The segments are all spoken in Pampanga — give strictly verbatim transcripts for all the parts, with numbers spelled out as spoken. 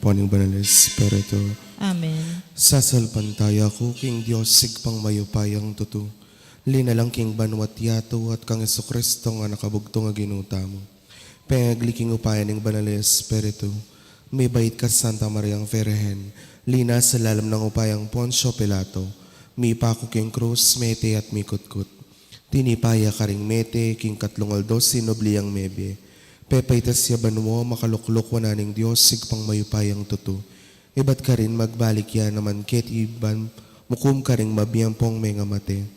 Anak, at king Banal a Espiritu. Amen. Sasalpantaya ku king Dios, Ibpang mayupayang tutu, linalang king banua't yatu, at kang Jesucristo, Anak a bugtung a Ginu tamu. Pengagli king upaya ning Banal a Espiritu, mibait ka Santa Mariang Virgen, linasa lalam nang upayang Poncio Pilato, mipaku king krus, mete at mikutkut. Tinipa ya karing mete, king katlung aldo sinubli yang mebie. Pepaitas ya banua, makalukluk wanan ning Dios, Ibpang mayupayang tutu. Ibat karin magbalik ya naman keti ban mukum karing mabie ampong mengamate.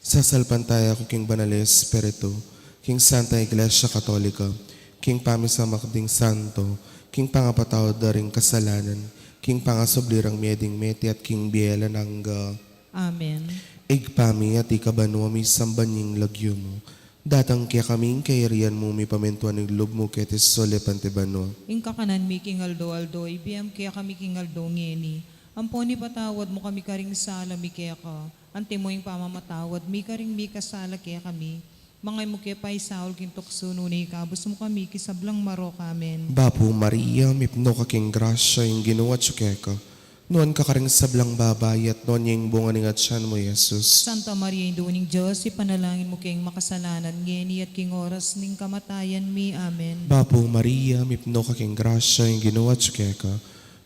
Sasalpantaya ku king Banal a Espiritu, king Santa Iglesia Katolika, king pamisamak ding santo, king pangapatawad da ring kasalanan, king pangasubli rang mie ding mete at king bie alang angga. Amen. Ibpa mi, atiu ka banua, misamban ya ing lagyu mu. Datang kekami ing kayarian mu, mipamintuan ing lub mu keti sulip anti banua. Ing kakanan mi king aldo-aldo, ibie mu kekami king aldo ngeni. Ampon ipatawad mu kami karing sala mi keka, antimo ing pamamatawad mi karing mikasala kekami. Manga e mu ke paisaul king tuksu, nune ikabus mu kami king sablang marok. Amen. Bapu Maria, mipnu ka king grasya, ing Ginu atyu keka. Nuan ka karing sablang babai, at nuan ya ing bunga ning atyan mu, Jesus. Santa Maria, Indu ning Dios, ipanalangin mu keng makasalanan, ngeni at king oras ning kamatayan mi. Amen. Bapu Maria, mipnu ka king grasya, ing Ginu atyu keka.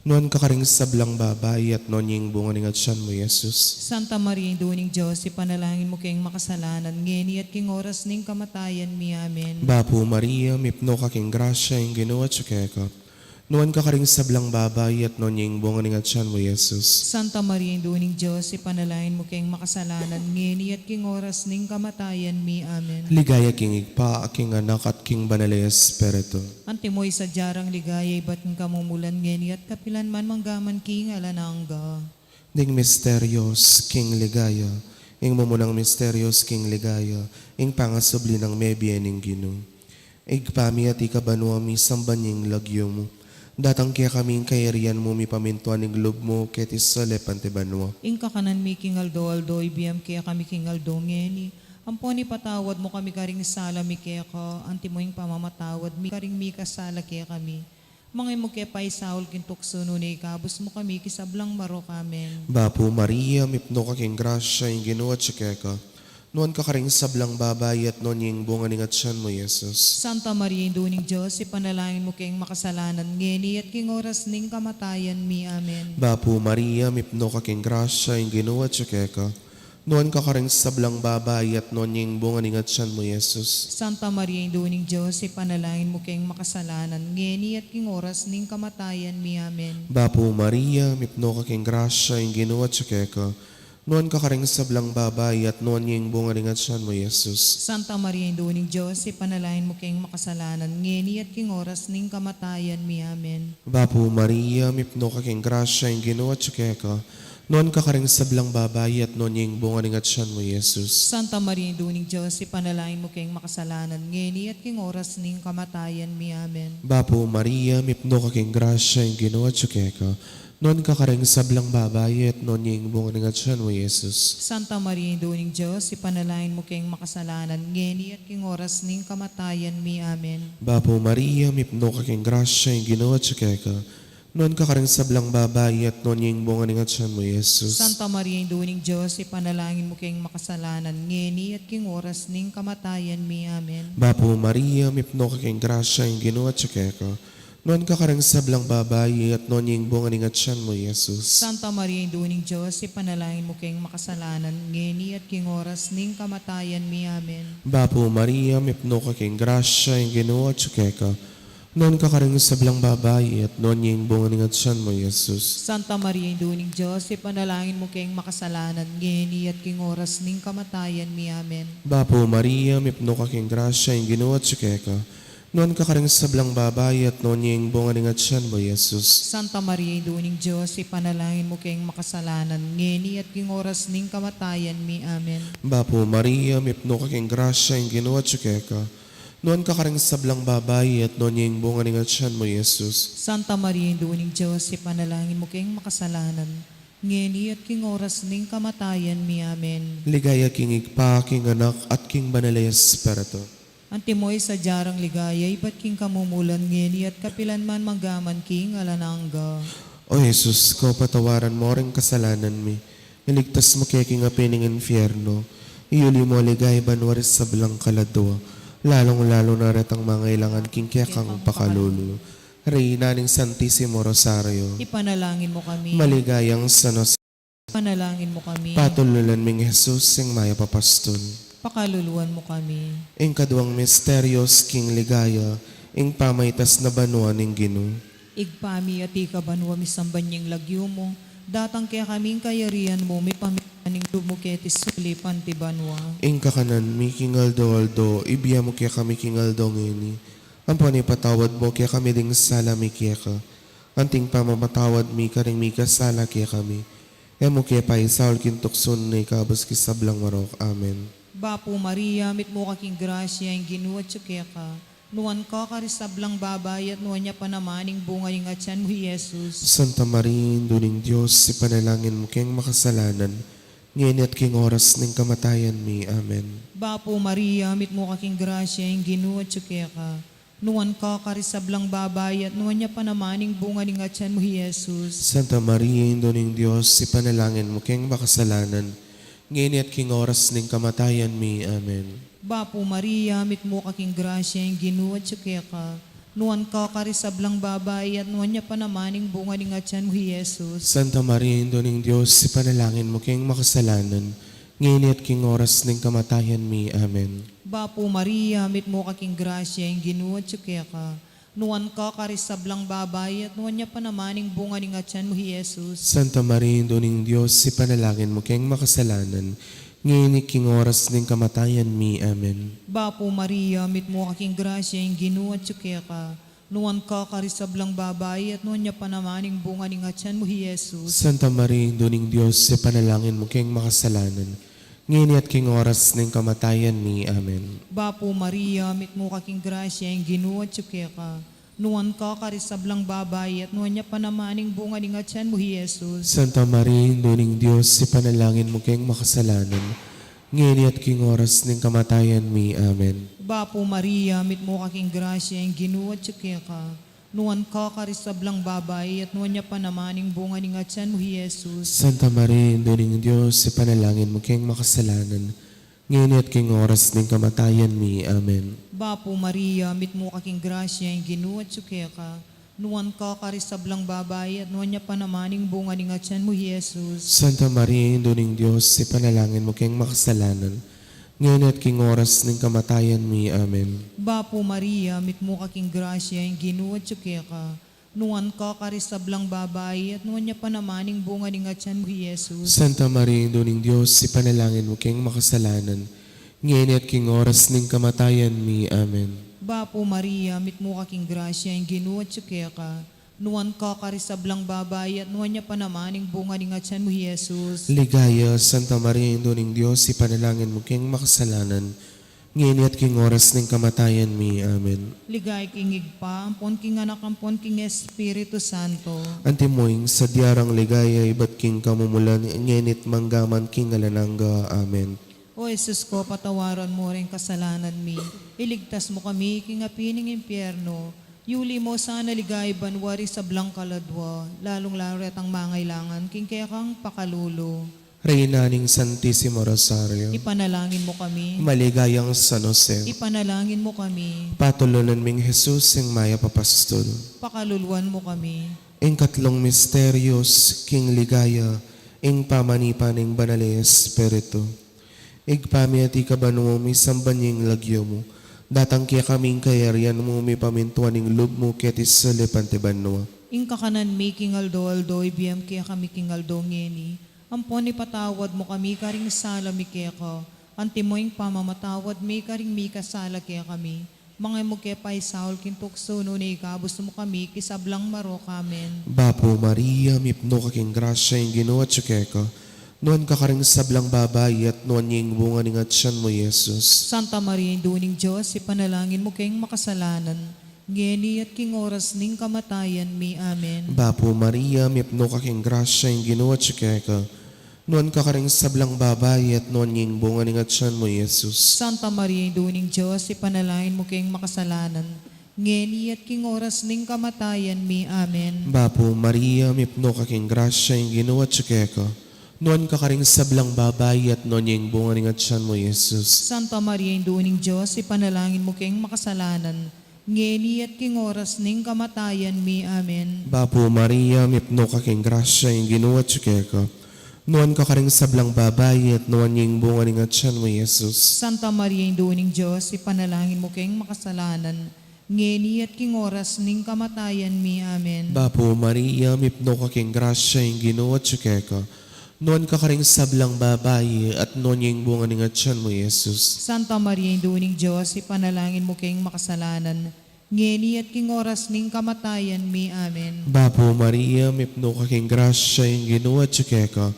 Nuan ka karing sablang babai, at nuan ya ing bunga ning atyan mu, Jesus. Santa Maria, Indu ning Dios, ipanalangin mu keng makasalanan, ngeni at king oras ning kamatayan mi. Amen. Bapu Maria, mipnu ka king grasya, ing Ginu atyu keka. Nuan ka karing sablang babai, at nuan ya ing bunga ning atyan mu, Jesus. Santa Maria, Indu ning Dios, ipanalangin mu keng makasalanan, ngeni at king oras ning kamatayan mi. Amen. Ligaya king Ibpa, king Anak, at king Banal a Espiritu. Antimo ing sadya rang ligaya ibat king kamumulan, ngeni at kapilan man, mangga man king alang angga. Ding misterios king ligaya. Ing mumunang misterios king ligaya, ing pangasubli nang mebie ning Ginu. Ibpa mi, atiu ka banua, misamban ya ing lagyu mu. Datang kekami ing kayarian mu, mipamintuan ing lub mu keti sulip anti banua. Ing kakanan mi king aldo-aldo, ibie mu kekami king aldo ngeni. Ampon ipatawad mu kami karing sala mi keka, antimo ing pamamatawad mi karing mikasala kekami. Manga e mu ke paisaul king tuksu, nune ikabus mu kami king sablang marok. Amen. Bapu Maria, mipnu ka king grasya, ing Ginu atyu keka. Nuan ka karing sablang babai, at nuan ya ing bunga ning atyan mu, Jesus. Santa Maria, Indu ning Dios, ipanalangin mu keng makasalanan, ngeni at king oras ning kamatayan mi. Amen. Bapu Maria, mipnu ka king grasya, ing Ginu atyu keka. Nuan ka karing sablang babai, at nuan ya ing bunga ning atyan mu, Jesus. Santa Maria, Indu ning Dios, ipanalangin mu keng makasalanan, ngeni at king oras ning kamatayan mi. Amen. Bapu Maria, mipnu ka king grasya, ing Ginu atyu keka. Nuan ka karing sablang babai, at nuan ya ing bunga ning atyan mu, Jesus. Santa Maria, Indu ning Dios, ipanalangin mu keng makasalanan, ngeni at king oras ning kamatayan mi. Amen. Bapu Maria, mipnu ka king grasya, ing Ginu atyu keka. Nuan ka karing sablang babai, at nuan ya ing bunga ning atyan mu, Jesus. Santa Maria, Indu ning Dios, ipanalangin mu keng makasalanan, ngeni at king oras ning kamatayan mi. Amen. Bapu Maria, mipnu ka king grasya, ing Ginu atyu keka. Nuan ka karing sablang babai, at nuan ya ing bunga ning atyan mu, Jesus. Santa Maria, Indu ning Dios, ipanalangin mu keng makasalanan, ngeni at king oras ning kamatayan mi. Amen. Bapu Maria, mipnu ka king grasya, ing Ginu atyu keka. Nuan ka karing sablang babai, at nuan ya ing bunga ning atyan mu, Jesus. Santa Maria, Indu ning Dios, ipanalangin mu keng makasalanan, ngeni at king oras ning kamatayan mi. Amen. Bapu Maria, mipnu ka king grasya, ing Ginu atyu keka. Nuan ka karing sablang babai, at nuan ya ing bunga ning atyan mu, Jesus. Santa Maria, Indu ning Dios, ipanalangin mu keng makasalanan, ngeni at king oras ning kamatayan mi. Amen. Bapu Maria, mipnu ka king grasya, ing Ginu atyu keka. Nuan ka karing sablang babai, at nuan ya ing bunga ning atyan mu, Jesus. Santa Maria, Indu ning Dios, ipanalangin mu keng makasalanan, ngeni at king oras ning kamatayan mi. Amen. Bapu Maria, mipnu ka king grasya, ing Ginu atyu keka. Nuan ka karing sablang babai, at nuan ya ing bunga ning atyan mu, Jesus. Santa Maria, Indu ning Dios, ipanalangin mu keng makasalanan, ngeni at king oras ning kamatayan mi. Amen. Bapu Maria, mipnu ka king grasya, ing Ginu atyu keka. Nuan ka karing sablang babai, at nuan ya ing bunga ning atyan mu, Jesus. Santa Maria, Indu ning Dios, ipanalangin mu keng makasalanan, ngeni at king oras ning kamatayan mi. Amen. Ligaya king Ibpa, king Anak, at king Banal a Espiritu. Antimo ing sadya rang ligaya, ibat king kamumulan, ngeni at kapilan man, mangga man king alang angga. O Jesus ko, patawaran mo ring kasalanan mi, iligtas mu ke king api ning infierno, iyuli mu king ligaya banua ring sablang kaladua, lalung-lalu na retang mangailangan king kekang pakalulu. Reyna ning Santisimo Rosario. Ipanalangin mu kami. Maligayang San Jose. Ipanalangin mu kami. Patulunan ming Jesus, ing mayap a pastul. Pakaluluan mu kami. Ing kaduang misteryos king ligaya, ing pamaitas na banua ning Ginu. Ibpa mi, atiu ka banua, misamban ya ing lagyu mu, datang kekami ing kayarian mu, mipamintuan ing lub mu keti sulip anti banua. Ing kakanan mi king aldo-aldo, ibie mu kekami king aldo ngeni, ampon ipatawad mu kekami ding sala mi keka, anting pamamatawad mi karing mikasala kekami. E mu ke paisaul king tuksu nune ikabus king sablang marok. Amen. Bapu Maria, mitmu ka king grasya, ing Ginu atyu keka. Nuan ka karing sablang babai, at nuan ya pa naman ing bunga ning atyan mu, i Jesus. Santa Maria, Indu ning Dios, ipanalangin mu keng makasalanan, ngeni at king oras ning kamatayan mi. Amen. Bapu Maria, mitmu ka king grasya, ing Ginu atyu keka. Nuan ka karing sablang babai, at nuan ya pa naman ing bunga ning atyan mu, i Jesus. Santa Maria, Indu ning Dios, ipanalangin mu keng makasalanan, ngeni at king oras ning kamatayan mi. Amen. Bapu Maria, mitmu ka king grasya, ing Ginu atyu keka. Nuan ka karing sablang babai, at nuan ya pa naman ing bunga ning atyan mu, i Jesus. Santa Maria, Indu ning Dios, ipanalangin mu keng makasalanan, ngeni at king oras ning kamatayan mi. Amen. Bapu Maria, mitmu ka king grasya, ing Ginu atyu keka. Nuan ka karing sablang babai, at nuan ya pa naman ing bunga ning atyan mu, i Jesus. Santa Maria, Indu ning Dios, ipanalangin mu keng makasalanan, ngeni at king oras ning kamatayan mi. Amen. Bapu Maria, mitmu ka king grasya, ing Ginu atyu keka. Nuan ka karing sablang babai, at nuan ya pa naman ing bunga ning atyan mu, i Jesus. Santa Maria, Indu ning Dios, ipanalangin mu keng makasalanan, ngeni at king oras ning kamatayan mi. Amen. Bapu Maria, mitmu ka king grasya, ing Ginu atyu keka. Nuan ka karing sablang babai, at nuan ya pa naman ing bunga ning atyan mu, i Jesus. Santa Maria, Indu ning Dios, ipanalangin mu keng makasalanan, ngeni at king oras ning kamatayan mi. Amen. Bapu Maria, mitmu ka king grasya, ing Ginu atyu keka. Nuan ka karing sablang babai, at nuan ya pa naman ing bunga ning atyan mu, i Jesus. Santa Maria, Indu ning Dios, ipanalangin mu keng makasalanan, ngeni at king oras ning kamatayan mi. Amen. Bapu Maria, mitmu ka king grasya, ing Ginu atyu keka. Nuan ka karing sablang babai, at nuan ya pa naman ing bunga ning atyan mu, i Jesus. Santa Maria, Indu ning Dios, ipanalangin mu keng makasalanan, ngeni at king oras ning kamatayan mi. Amen. Bapu Maria, mitmu ka king grasya, ing Ginu atyu keka. Nuan ka karing sablang babai, at nuan ya pa naman ing bunga ning atyan mu, i Jesus. Santa Maria, Indu ning Dios, ipanalangin mu keng makasalanan, ngeni at king oras ning kamatayan mi. Amen. Bapu Maria, mitmu ka king grasya, ing Ginu atyu keka. Nuan ka karing sablang babai, at nuan ya pa naman ing bunga ning atyan mu, i Jesus. Ligaya, Santa Maria, Indu ning Dios, ipanalangin mu keng makasalanan, ngeni at king oras ning kamatayan mi. Amen. Ligaya king Ibpa, ampon king Anak, ampon king Espiritu Santo. Antimo ing sadya rang ligaya, ibat king kamumulan, ngeni at mangga man king alang angga. Amen. O Jesus ko, patawaran mo ring kasalanan mi, iligtas mo kami king api ning impyerno, yuli mo sana king ligaya banua ring sablang kaladua, lalung-lalu retang mangailangan king kekang pakalulu. Reyna ning Santisimo Rosario. Ipanalangin mo kami. Maligayang San Jose. Ipanalangin mo kami. Patulunan ming Jesus, ing mayap a pastul. Pakaluluan mo kami. Ing katlung misteryos king ligaya, ing pamanipa ning Banal a Espiritu. Ibpa mi, atiu ka banua, misamban ya ing lagyu mu. Datang kekami ing kayarian mu, mipamintuan ing lub mu keti sulip anti banua. Ing kakanan mi king aldo-aldo, ibie mu kekami king aldo ngeni. Ampon ipatawad mu kami karing sala mi keka, antimo ing pamamatawad mi karing mikasala kekami. Manga e mu ke paisaul king tuksu, nune ikabus mu kami king sablang marok. Amen. Bapu Maria, mipnu ka king grasya, ing Ginu atyu keka. Nuan ka karing sablang babai, at nuan ya ing bunga ning atyan mu, Jesus. Santa Maria, Indu ning Dios, ipanalangin mu keng makasalanan, ngeni at king oras ning kamatayan mi. Amen. Bapu Maria, mipnu ka king grasya, ing Ginu atyu keka. Nuan ka karing sablang babai, at nuan ya ing bunga ning atyan mu, Jesus. Santa Maria, Indu ning Dios, ipanalangin mu keng makasalanan, ngeni at king oras ning kamatayan mi. Amen. Bapu Maria, mipnu ka king grasya, ing Ginu atyu keka. Nuan ka karing sablang babai, at nuan ya ing bunga ning atyan mu, Jesus. Santa Maria, Indu ning Dios, ipanalangin mu keng makasalanan, ngeni at king oras ning kamatayan mi. Amen. Bapu Maria, mipnu ka king grasya, ing Ginu atyu keka. Nuan ka karing sablang babai, at nuan ya ing bunga ning atyan mu, Jesus. Santa Maria, Indu ning Dios, ipanalangin mu keng makasalanan, ngeni at king oras ning kamatayan mi. Amen. Bapu Maria, mipnu ka king grasya, ing Ginu atyu keka. Nuan ka karing sablang babai, at nuan ya ing bunga ning atyan mu, Jesus. Santa Maria, Indu ning Dios, ipanalangin mu keng makasalanan, ngeni at king oras ning kamatayan mi. Amen. Bapu Maria, mipnu ka king grasya, ing Ginu atyu keka.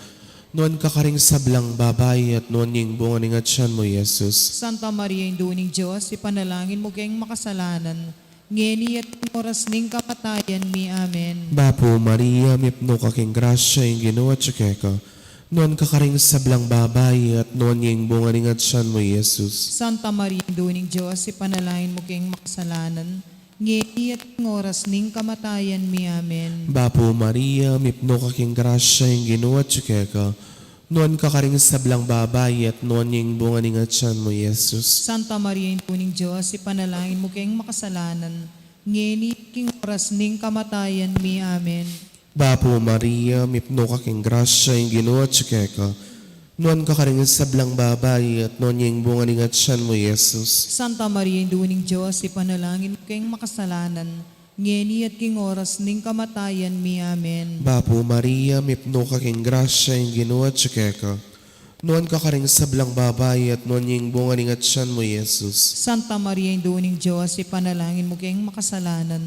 Nuan ka karing sablang babai, at nuan ya ing bunga ning atyan mu, Jesus. Santa Maria, Indu ning Dios, ipanalangin mu keng makasalanan, ngeni at king oras ning kamatayan mi. Amen. Bapu Maria, mipnu ka king grasya, ing Ginu atyu keka. Nuan ka karing sablang babai, at nuan ya ing bunga ning atyan mu, Jesus. Santa Maria, Indu ning Dios, ipanalangin mu keng makasalanan, ngeni at king oras ning kamatayan mi. Amen. Bapu Maria, mipnu ka king grasya, ing Ginu atyu keka. Nuan ka karing sablang babai, at nuan ya ing bunga ning atyan mu, Jesus. Santa Maria, Indu ning Dios, ipanalangin mu keng makasalanan, ngeni at king oras ning kamatayan mi. Amen. Bapu Maria, mipnu ka king grasya, ing Ginu atyu keka. Nuan ka karing sablang babai, at nuan ya ing bunga ning atyan mu, Jesus. Santa Maria, Indu ning Dios, ipanalangin mu keng makasalanan, ngeni at king oras ning kamatayan mi. Amen. Bapu Maria, mipnu ka king grasya, ing Ginu atyu keka. Nuan ka karing sablang babai, at nuan ya ing bunga ning atyan mu, Jesus. Santa Maria, Indu ning Dios, ipanalangin mu keng makasalanan,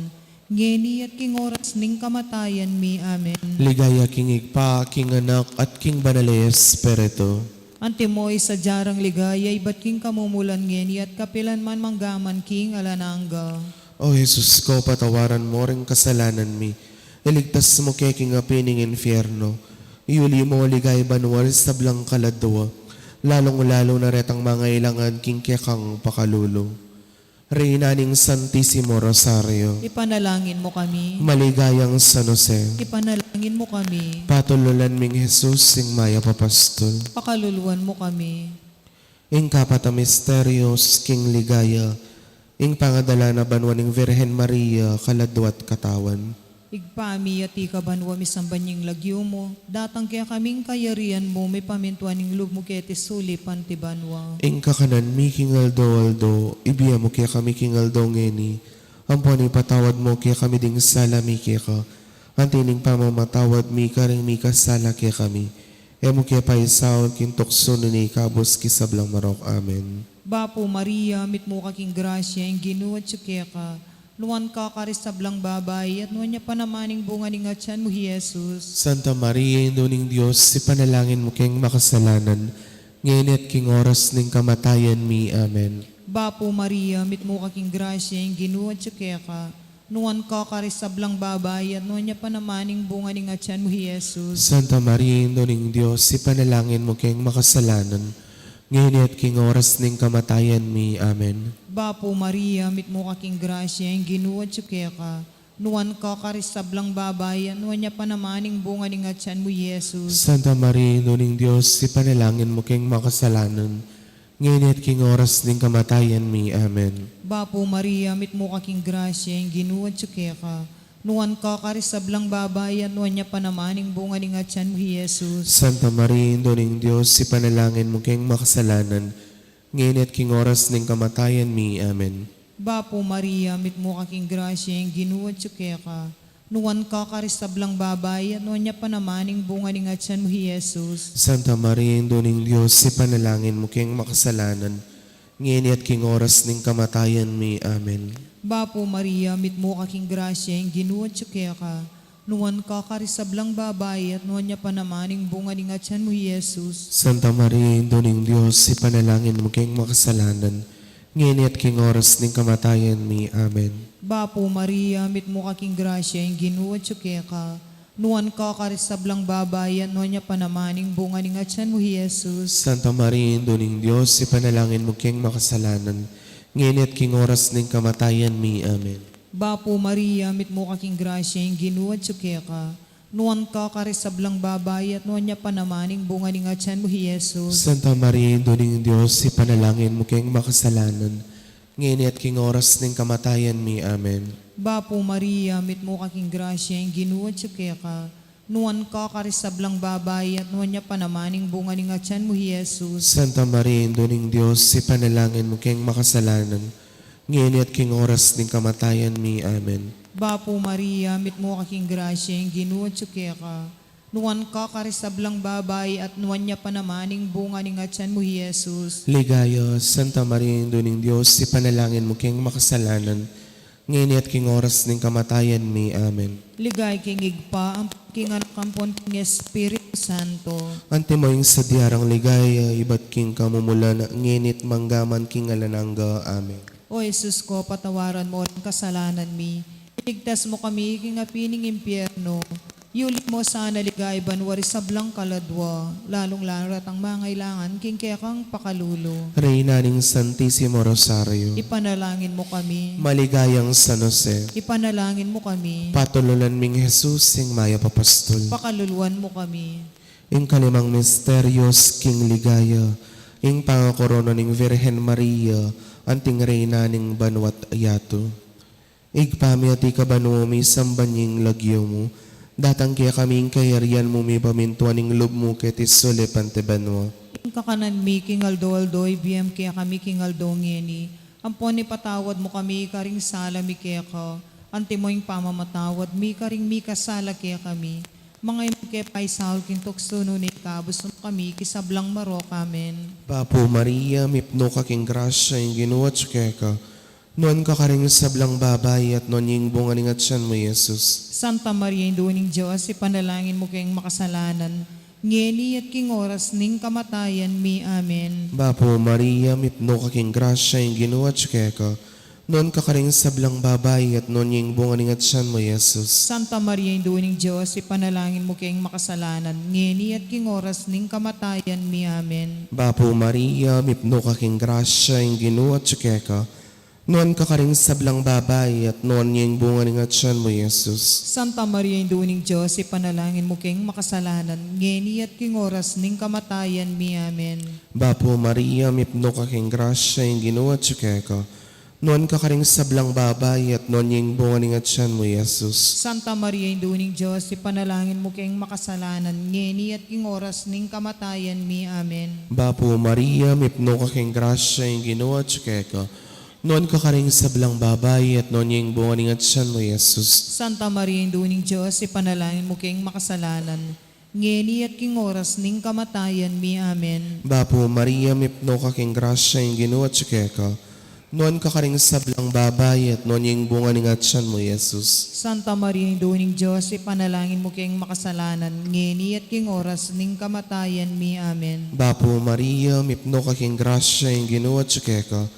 ngeni at king oras ning kamatayan mi. Amen. Ligaya king Ibpa, king Anak, at king Banal a Espiritu. Antimo ing sadya rang ligaya ibat king kamumulan, ngeni at kapilan man, mangga man king alang angga. O Jesus ko, patawaran mu ring kasalanan mi, iligtas mu ke king api ning infierno, iyuli mu king ligaya banua ring sablang kaladua, lalung-lalu na retang mangailangan king kekang pakalulu. Reyna ning Santisimo Rosario. Ipanalangin mu kami. Maligayang San Jose. Ipanalangin mu kami. Patulunan ming Jesus, ing mayap a pastul. Pakaluluan mu kami. Ing kapat a misteryo king ligaya, ing pangadala na banua ning Virgen Maria, kaladua at katawan. Ibpa mi, atiu ka banua, misamban ya ing lagyu mu, datang kekami ing kayarian mu, mipamintuan ing lub mu keti sulip anti banua. Ing kakanan mi king aldo-aldo, ibie mu kekami king aldo ngeni, ampon ipatawad mu kekami ding sala mi keka, anti ning pamamatawad mi karing mikasala kekami. E mu ke paisaul king tuksu, nune ikabus king sablang marok. Amen. Bapu Maria, mitmu ka king grasya, ing Ginu atyu keka. Nuan ka karing sablang babai, at nuan ya pa naman ing bunga ning atyan mu, i Jesus. Santa Maria, Indu ning Dios, ipanalangin mu keng makasalanan, ngeni at king oras ning kamatayan mi. Amen. Bapu Maria, mitmu ka king grasya, ing Ginu atyu keka. Nuan ka karing sablang babai, at nuan ya pa naman ing bunga ning atyan mu, i Jesus. Santa Maria, Indu ning Dios, ipanalangin mu keng makasalanan, ngeni at king oras ning kamatayan mi. Amen. Bapu Maria, mitmu ka king grasya, ing Ginu atyu keka. Nuan ka karing sablang babai, at nuan ya pa naman ing bunga ning atyan mu, i Jesus. Santa Maria, Indu ning Dios, ipanalangin mu keng makasalanan, ngeni at king oras ning kamatayan mi. Amen. Bapu Maria, mitmu ka king grasya, ing Ginu atyu keka. Nuan ka karing sablang babai, at nuan ya pa naman ing bunga ning atyan mu, i Jesus. Santa Maria, Indu ning Dios, ipanalangin mu keng makasalanan, ngeni at king oras ning kamatayan mi. Amen. Bapu Maria, mitmu ka king grasya, ing Ginu atyu keka. Nuan ka karing sablang babai, at nuan ya pa naman ing bunga ning atyan mu, i Jesus. Santa Maria, Indu ning Dios, ipanalangin mu keng makasalanan, ngeni at king oras ning kamatayan mi. Amen. Bapu Maria, mitmu ka king grasya, ing Ginu atyu keka. Nuan ka karing sablang babai, at nuan ya pa naman ing bunga ning atyan mu, i Jesus. Santa Maria, Indu ning Dios, ipanalangin mu keng makasalanan, ngeni at king oras ning kamatayan mi. Amen. Bapu Maria, mitmu ka king grasya, ing Ginu atyu keka. nuan ka karing sablang babai, at nuan ya pa naman ing bunga ning atian mu, i Jesus. Santa Maria, Indu ning Dios, ipanalangin mu keng makasalanan, ngeni at king oras ning kamatayan mi. Amen. Bapu Maria, mitmu ka king grasya, ing Ginu atyu keka. Nuan ka karing sablang babai, at nuan ya pa naman ing bunga ning atian mu, i Jesus. Santa Maria, Indu ning Dios, ipanalangin mu keng makasalanan, ngeni at king oras ning kamatayan mi. Amen. Bapu Maria, mitmu ka king grasya, ing Ginu atyu keka. Nuan ka karing sablang babai, at nuan ya pa naman ing bunga ning atian mu, i Jesus. Santa Maria, Indu ning Dios, ipanalangin mu keng makasalanan, ngeni at king oras ning kamatayan mi. Amen. Bapu Maria, mitmu ka king grasya, ing Ginu atyu keka. Nuan ka karing sablang babai, at nuan ya pa naman ing bunga ning atian mu, i Jesus. Ligaya, Santa Maria, Indu ning Dios, ipanalangin mu keng makasalanan, ngeni at king oras ning kamatayan mi. Amen. Ligaya king Ibpa, ampon king Anak, ampon king Espiritu Santo. Antimo ing sadya rang ligaya, ibat king kamumulan, ngeni at mangga man king alang angga. Amen. O Jesus ko, patawaran mo ring kasalanan mi, iligtas mo kami king api ning impyerno, yuli mo sana king ligaya banua ring sablang kaladua, lalung-lalu retang mangailangan king kekang pakalulu. Reyna ning Santisimo Rosario, ipanalangin mo kami. Maligayang San Jose, ipanalangin mo kami. Patulunan ming Jesus, ing mayap a pastol, pakaluluan mo kami. Ing kalimang misteryo king ligaya, ing pangakorona ning Virgen Maria anting Reyna ning banua't yatu. Ibpa mi, atiu ka banua, misamban ya ing lagyu mu, datang kekami ing kayarian mu, mipamintuan ing lub mu keti sulip anti banua. Ing kakanan mi king aldo-aldo ibie mu kekami king aldo ngeni, ampon ipatawad mu kami karing sala mi keka, antimo ing pamamatawad mi karing mikasala kekami. Manga e mu ke paisaul king tuksu, nune ikabus mu kami king sablang marok. Amen. Bapu Maria, mipnu ka king grasya, ing Ginu atyu keka. Nuan ka karing sablang babai, at nuan ya ing bunga ning atian mu, i Jesus. Santa Maria, Indu ning Dios, ipanalangin mu keng makasalanan, ngeni at king oras ning kamatayan mi. Amen. Bapu Maria, mipnu ka king grasya, ing Ginu atyu keka. Nuan ka karing sablang babai, at nuan ya ing bunga ning atian mu, i Jesus. Santa Maria, Indu ning Dios, ipanalangin mu keng makasalanan, ngeni at king oras ning kamatayan mi. Amen. Bapu Maria, mipnu ka king grasya, ing Ginu atyu keka. Nuan ka karing sablang babai, at nuan ya ing bunga ning atian mu, i Jesus. Santa Maria, Indu ning Dios, ipanalangin mu keng makasalanan, ngeni at king oras ning kamatayan mi. Amen. Bapu Maria, mipnu ka king grasya, ing Ginu atyu keka. Nuan ka karing sablang babai, at nuan ya ing bunga ning atian mu, i Jesus. Santa Maria, Indu ning Dios, ipanalangin mu keng makasalanan, ngeni at king oras ning kamatayan mi. Amen. Bapu Maria, mipnu ka king grasya, ing Ginu atyu keka. Nuan ka karing sablang babai, at nuan ya ing bunga ning atian mu, i Jesus. Santa Maria, Indu ning Dios, ipanalangin mu keng makasalanan, ngeni at king oras ning kamatayan mi. Amen. Bapu Maria, mipnu ka king grasya, ing Ginu atyu keka. Nuan ka karing sablang babai, at nuan ya ing bunga ning atian mu, i Jesus. Santa Maria, Indu ning Dios, ipanalangin mu keng makasalanan, ngeni at king oras ning kamatayan mi. Amen. Bapu Maria, mipnu ka king grasya, ing Ginu atyu keka.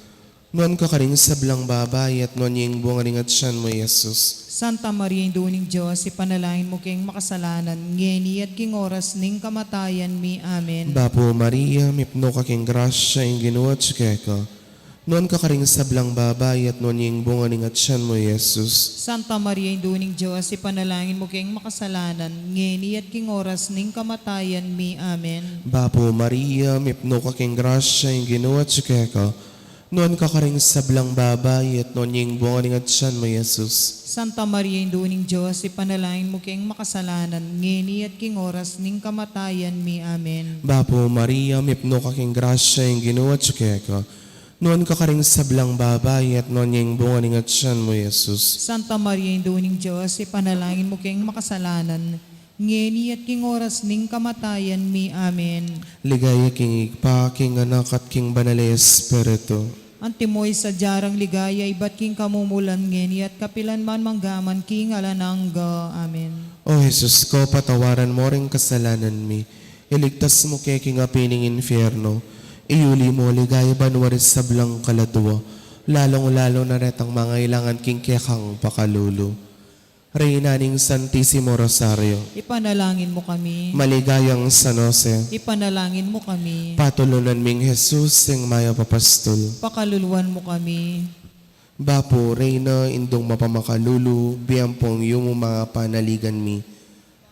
Nuan ka karing sablang babai, at nuan ya ing bunga ning atian mu, i Jesus. Santa Maria, Indu ning Dios, ipanalangin mu keng makasalanan, ngeni at king oras ning kamatayan mi. Amen. Bapu Maria, mipnu ka king grasya, ing Ginu atyu keka. Nuan ka karing sablang babai, at nuan ya ing bunga ning atian mu, i Jesus. Santa Maria, Indu ning Dios, ipanalangin mu keng makasalanan, ngeni at king oras ning kamatayan mi. Amen. Bapu Maria, mipnu ka king grasya, ing Ginu atyu keka. Nuan ka karing sablang babai, at nuan ya ing bunga ning atian mu, i Jesus. Santa Maria, Indu ning Dios, ipanalangin mu keng makasalanan, ngeni at king oras ning kamatayan mi. Amen. Bapu Maria, mipnu ka king grasya, ing Ginu atyu keka. Nuan ka karing sablang babai, at nuan ya ing bunga ning atian mu, i Jesus. Santa Maria, Indu ning Dios, ipanalangin mu keng makasalanan, ngeni at king oras ning kamatayan mi. Amen. Ligaya king Ibpa, king Anak, at king Banal a Espiritu. Antimo ing sadya rang ligaya ibat king kamumulan, ngeni at kapilan man, mangga man king alang angga. Amen. O Jesus ko, patawaran mo ring kasalanan mi, iligtas mu ke king api ning infierno, iyuli mo king ligaya banua ring sablang kaladua, lalung-lalu na retang mangailangan king kekang pakalulu. Reyna ning Santisimo Rosario. Ipanalangin mu kami. Maligayang San Jose. Ipanalangin mu kami. Patulunan ming Jesus, ing mayap a pastul. Pakaluluan mu kami. Bapu, Reyna, Indung mapamakalulu, bie ampong yumu ing panaligan mi.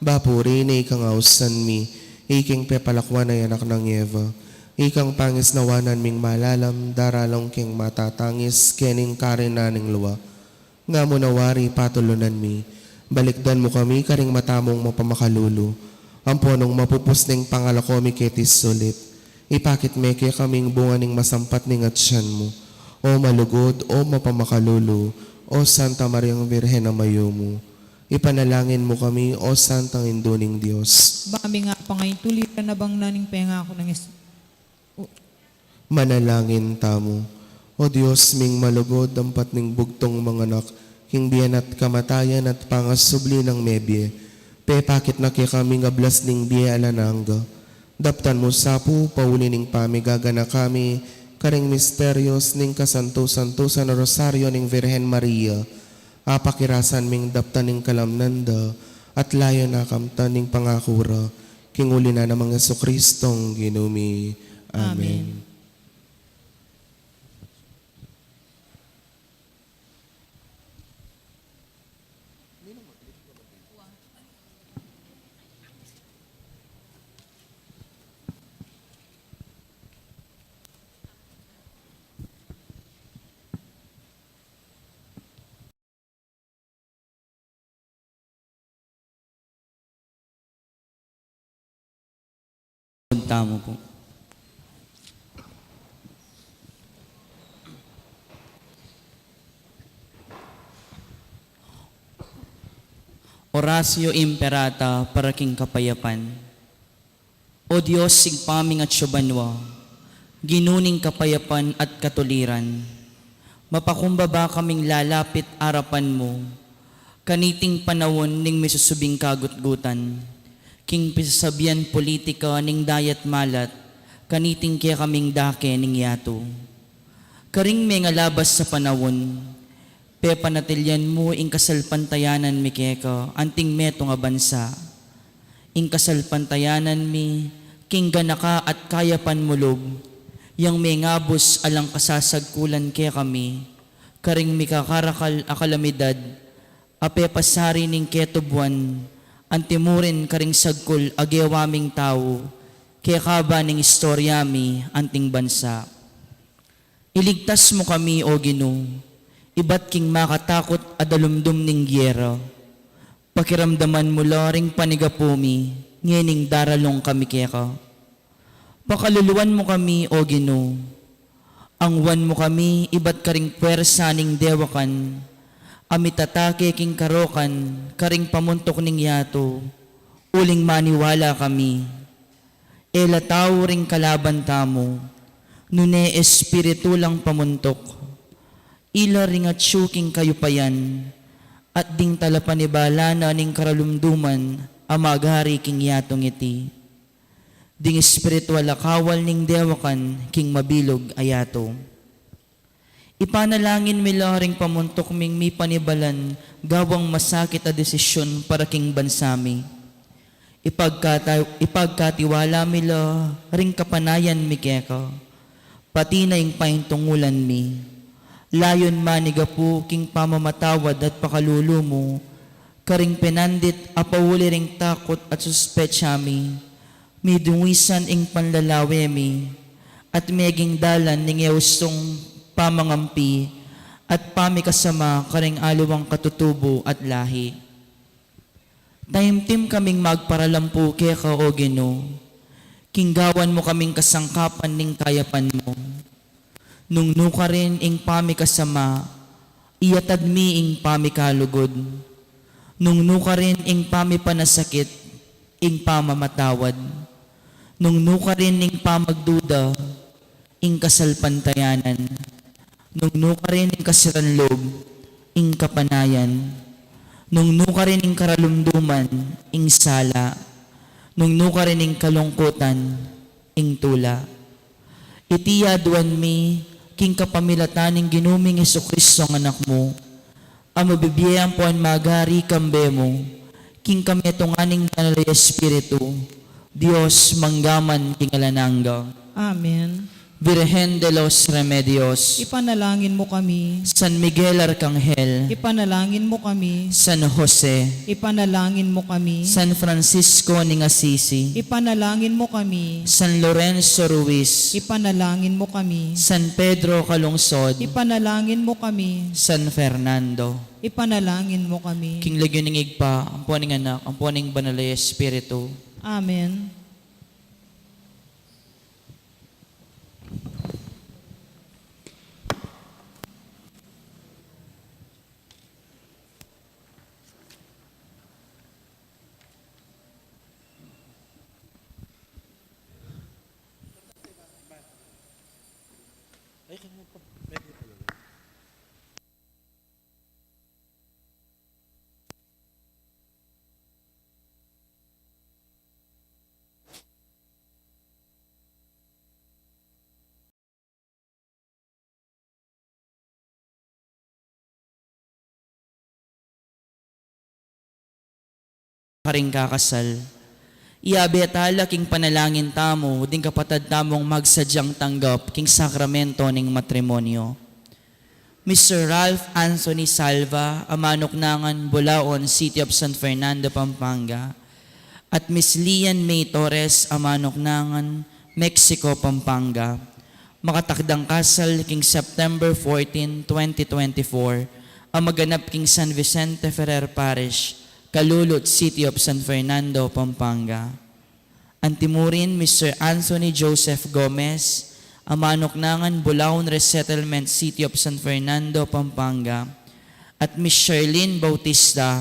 Bapu, Reyna, ikang ausan mi, ikeng pepalakuan a anak nang Eva, ikang pangisnawanan ming malalam, daralan keng matatangis, kening karinan ning lua. Nga mu na wari patulunan mi, balikdan mu kami karing mata mung mapamakalulu, ampon nung mapupus ning pangalako mi keti sulip, ipakit me kekami ing bunga ning masampat ning atyan mu. O malugud, o mapamakalulu, o Santa Mariang Virgen a mayumu, ipanalangin mu kami, o Santang Indu ning Dios. Ba mi nga pangain tuliran a bang naning pengaku nang is-, Manalangin tamu. O Dios ming malugud, ampat ning bugtung manganak, king bie na at kamatayan at pangasubli nang mebie, pepakit na kekami ing ablas ning bie alang angga. Daptan mu sa pu, pauli ning pamigaganaka mi karing misterios ning kasantu-santusan a Rosario ning Virgen Maria, apakirasan ming daptan ing kalamnan da, at layun a kamtan ing pangaku ra, king uli na nang Jesucristong Ginu mi. Amen. Amen. Tamu pu. Oratio Imperata para king kapayapan. O Dios, Ibpa ming atsu banua, Ginu ning kapayapan at katuliran, mapakumbaba kaming lalapit arapan mu, kaniting panaun ning misusubing kagutgutan, king pisasabian politika ning dayat malat, kaniting kekaming dake ning yatu. Karing mengalabas a panaun, pepanatilian mu ing kasalpantayanan mi keka anting metung a bansa. Ing kasalpantayanan mi king ganaka at kayapan mu lub, yang mengabus alang kasasagkulan kekami, karing mikakarakal a kalamidad, a pepasari ning ketubuan, antimurin karing sagkul a gewa ming tau, kekaba ning istorya mi anting bansa. Iligtas mu kami, O Ginu, ibat king makatakut a dalumdum ning giyera. Pakiramdaman mu la ring panigapu mi, ngening daralung kami keka. Pakaluluan mu kami, O Ginu. Angwan mu kami ibat karing puersa ning dewakan, a mitatake king karokan karing pamuntuk ning yatu, uling maniwala kami. E la tau ring kalaban tamu, nune espiritu lang pamuntuk. Ila ring atsu king kayupayan, at ding talapanibala na ning karalumduman a magari king yatung iti. Ding espiritual a kawal ning dewakan king mabilug a yatu. Ipanalangin mi la ring pamuntuk ming mipanibalan gawang masakit a desisyun para king bansa mi. Ipagkata-, ipagkatiwala mi la ring kapanayan mi keka, pati na ing paintungulan mi. Layun manigapu king pamamatawad at pakalulu mu karing penandit a pauli ring takut at suspetsa mi, midungisan ing panlalawe mi, at meging dalan ning e ustung pamangampi at pamikasama karing aliwang katutubu at lahi. Taimtim kaming magparalampu keka, O Ginu, king gawan mu kaming kasangkapan ning kayapan mu. Nung nukarin ing pamikasama, iyatad mi ing pamikalugud. Nung nukarin ing pamipanasakit, ing pamamatawad. Nung nukarin ing pamagduda, ing kasalpantayanan. Nung nukarin ing kasiran lub, ing kapanayan. Nung nukarin ing karalumduman, ing sala. Nung nukarin ing kalungkutan, ing tula. Iti yaduan mi king kapamilatan ning Ginu ming Jesucristo a Anak mu, A mabibie ampon magari kambe mu, king kametungan ning Banal a Espiritu, Dios mangga man king alang angga. Amen. Virgen de los Remedios, ipanalangin mo kami. San Miguel Arcangel, ipanalangin mo kami. San Jose, ipanalangin mo kami. San Francisco ning Assisi, ipanalangin mo kami. San Lorenzo Ruiz, ipanalangin mo kami. San Pedro Calungsod, ipanalangin mo kami. San Fernando, ipanalangin mo kami. King lagyu ning Ibpa, ampo ning Anak, ampo ning Banal a Espiritu. Amen. Karing kakasal, iyabe tala king panalangin tamu ding kapatad tamung magsadyang tanggap king sakramento ning matrimonyo. Mister Ralph Anthony Salva, a manuknangan Bulaon, City of San Fernando, Pampanga, at Miss Lian May Torres, a manuknangan Mexico, Pampanga, makatakdang kasal king September fourteen, twenty twenty-four, a maganap king San Vicente Ferrer Parish, Calulut, City of San Fernando, Pampanga. Antimurin, Mister Anthony Joseph Gomez, a manuknangan Bulaon Resettlement, City of San Fernando, Pampanga, at Miss Charlene Bautista,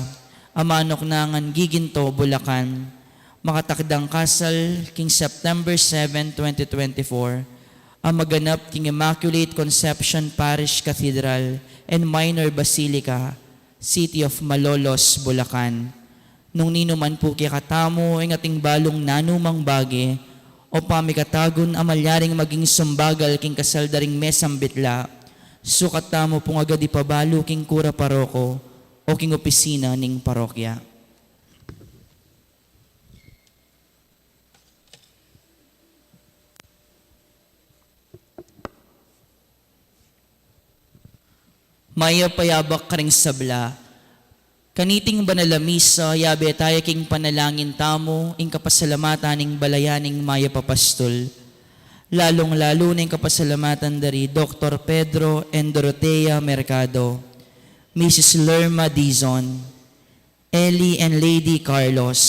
a manuknangan Giginto, Bulacan, makatakdang kasal king September seven, twenty twenty-four, a maganap king Immaculate Conception Parish Cathedral and Minor Basilica, City of Malolos, Bulacan. Nung ninu man pu kekatamu ing ating balung nanumang bage o pamikatagun a malyaring maging sumbagal king kasal da ring mesang bitla, sukat tamu pung agad ipabalu king kura paroko o king opisina ning parokya. Mayap a yabak karing sabla. Kaniting banal a misa, yabe taya king panalangin tamu ing kapasalamatan ning balayan ning mayap a pastul, lalung-lalu na ing kapasalamatan da ri Doktor Pedro and Dorotea Mercado, Missus Lerma Dizon, Ellie and Lady Carlos,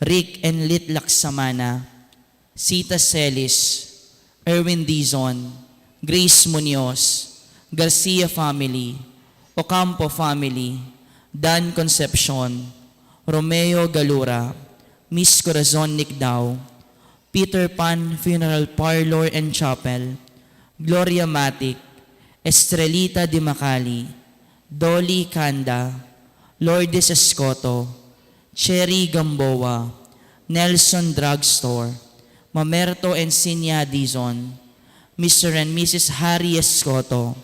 Rick and Lit Laksamana, Sita Celis, Erwin Dizon, Grace Munoz, Garcia family, Ocampo family, Dan Concepcion, Romeo Galura, Miss Corazon Nicdao, Peter Pan Funeral Parlor and Chapel, Gloria Matic, Estrelita Dimacali, Dolly Canda, Lourdes Escoto, Cherry Gamboa, Nelson Drugstore, Mamerto and Sinya Dizon, Mister and Missus Harry Escoto,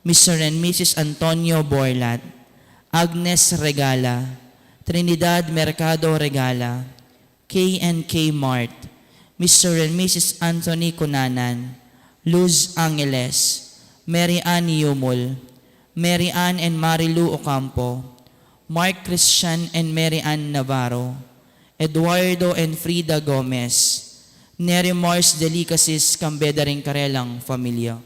Mister and Missus Antonio Borlat, Agnes Regala, Trinidad Mercado Regala, K and K Mart, Mister and Missus Anthony Cunanan, Luz Angeles, Mary Ann Yumul, Mary Ann and Marilu Ocampo, Mark Christian and Mary Ann Navarro, Eduardo and Frida Gomez, Neri Mars Delicacies, kambe da ring karelang familia.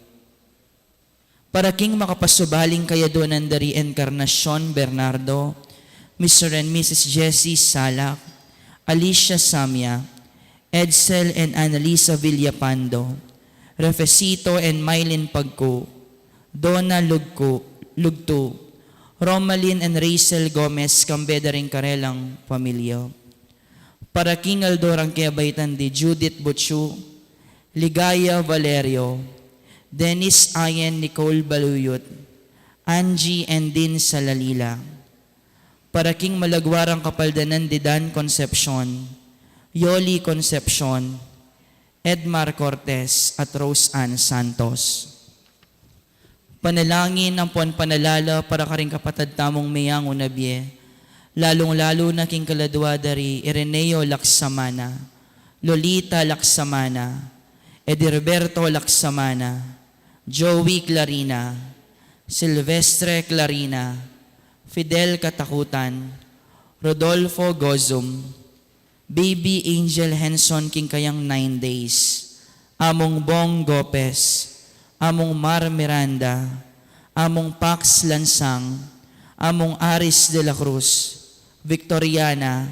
Para king makapasubaling kayadunan da ri Encarnacion Bernardo, Mister and Missus Jessie Salak, Alicia Samia, Edsel and Annalisa Villapando, Refecito and Mylene Pagku, Donna Lugku, Lugtu, Romalyn and Rachel Gomez, kambe da ring karelang familia. Para king aldo rang kebaitan di Judith Buchu, Ligaya Valerio, Dennis Ayen, Nicole Baluyut, Angie and Dean Salalila. Para king malagwa rang kapaldanan di Dan Concepcion, Yoli Concepcion, Edmar Cortez at Rose Ann Santos. Panalangin ampon panalala para karing kapatad tamung meyangu na bie, lalung-lalu na king kaladua da ri Ireneo Laksamana, Lolita Laksamana, Edilberto Laksamana, Joey Clarina, Silvestre Clarina, Fidel Katakutan, Rodolfo Gozum, Baby Angel Henson king kayang nine days, Among Bong Gopez, Among Mar Miranda, Among Pax Lansang, Among Aris de la Cruz, Victoriana,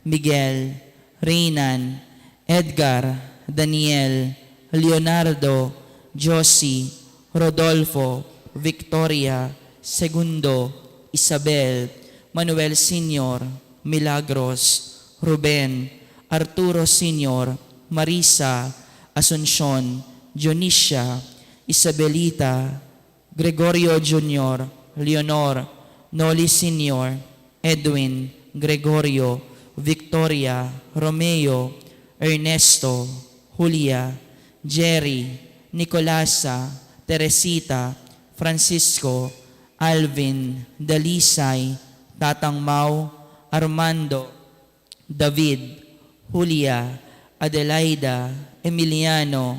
Miguel, Reynan, Edgar, Daniel, Leonardo, Josie, Rodolfo, Victoria, Segundo, Isabel, Manuel Senior, Milagros, Ruben, Arturo Senior, Marisa, Asuncion, Dionisia, Isabelita, Gregorio Junior, Leonor, Noli Senior, Edwin, Gregorio, Victoria, Romeo, Ernesto, Julia, Jerry, Nicolasa, Teresita, Francisco, Alvin, Dalisay, Tatang Mau, Armando, David, Julia, Adelaida, Emiliano,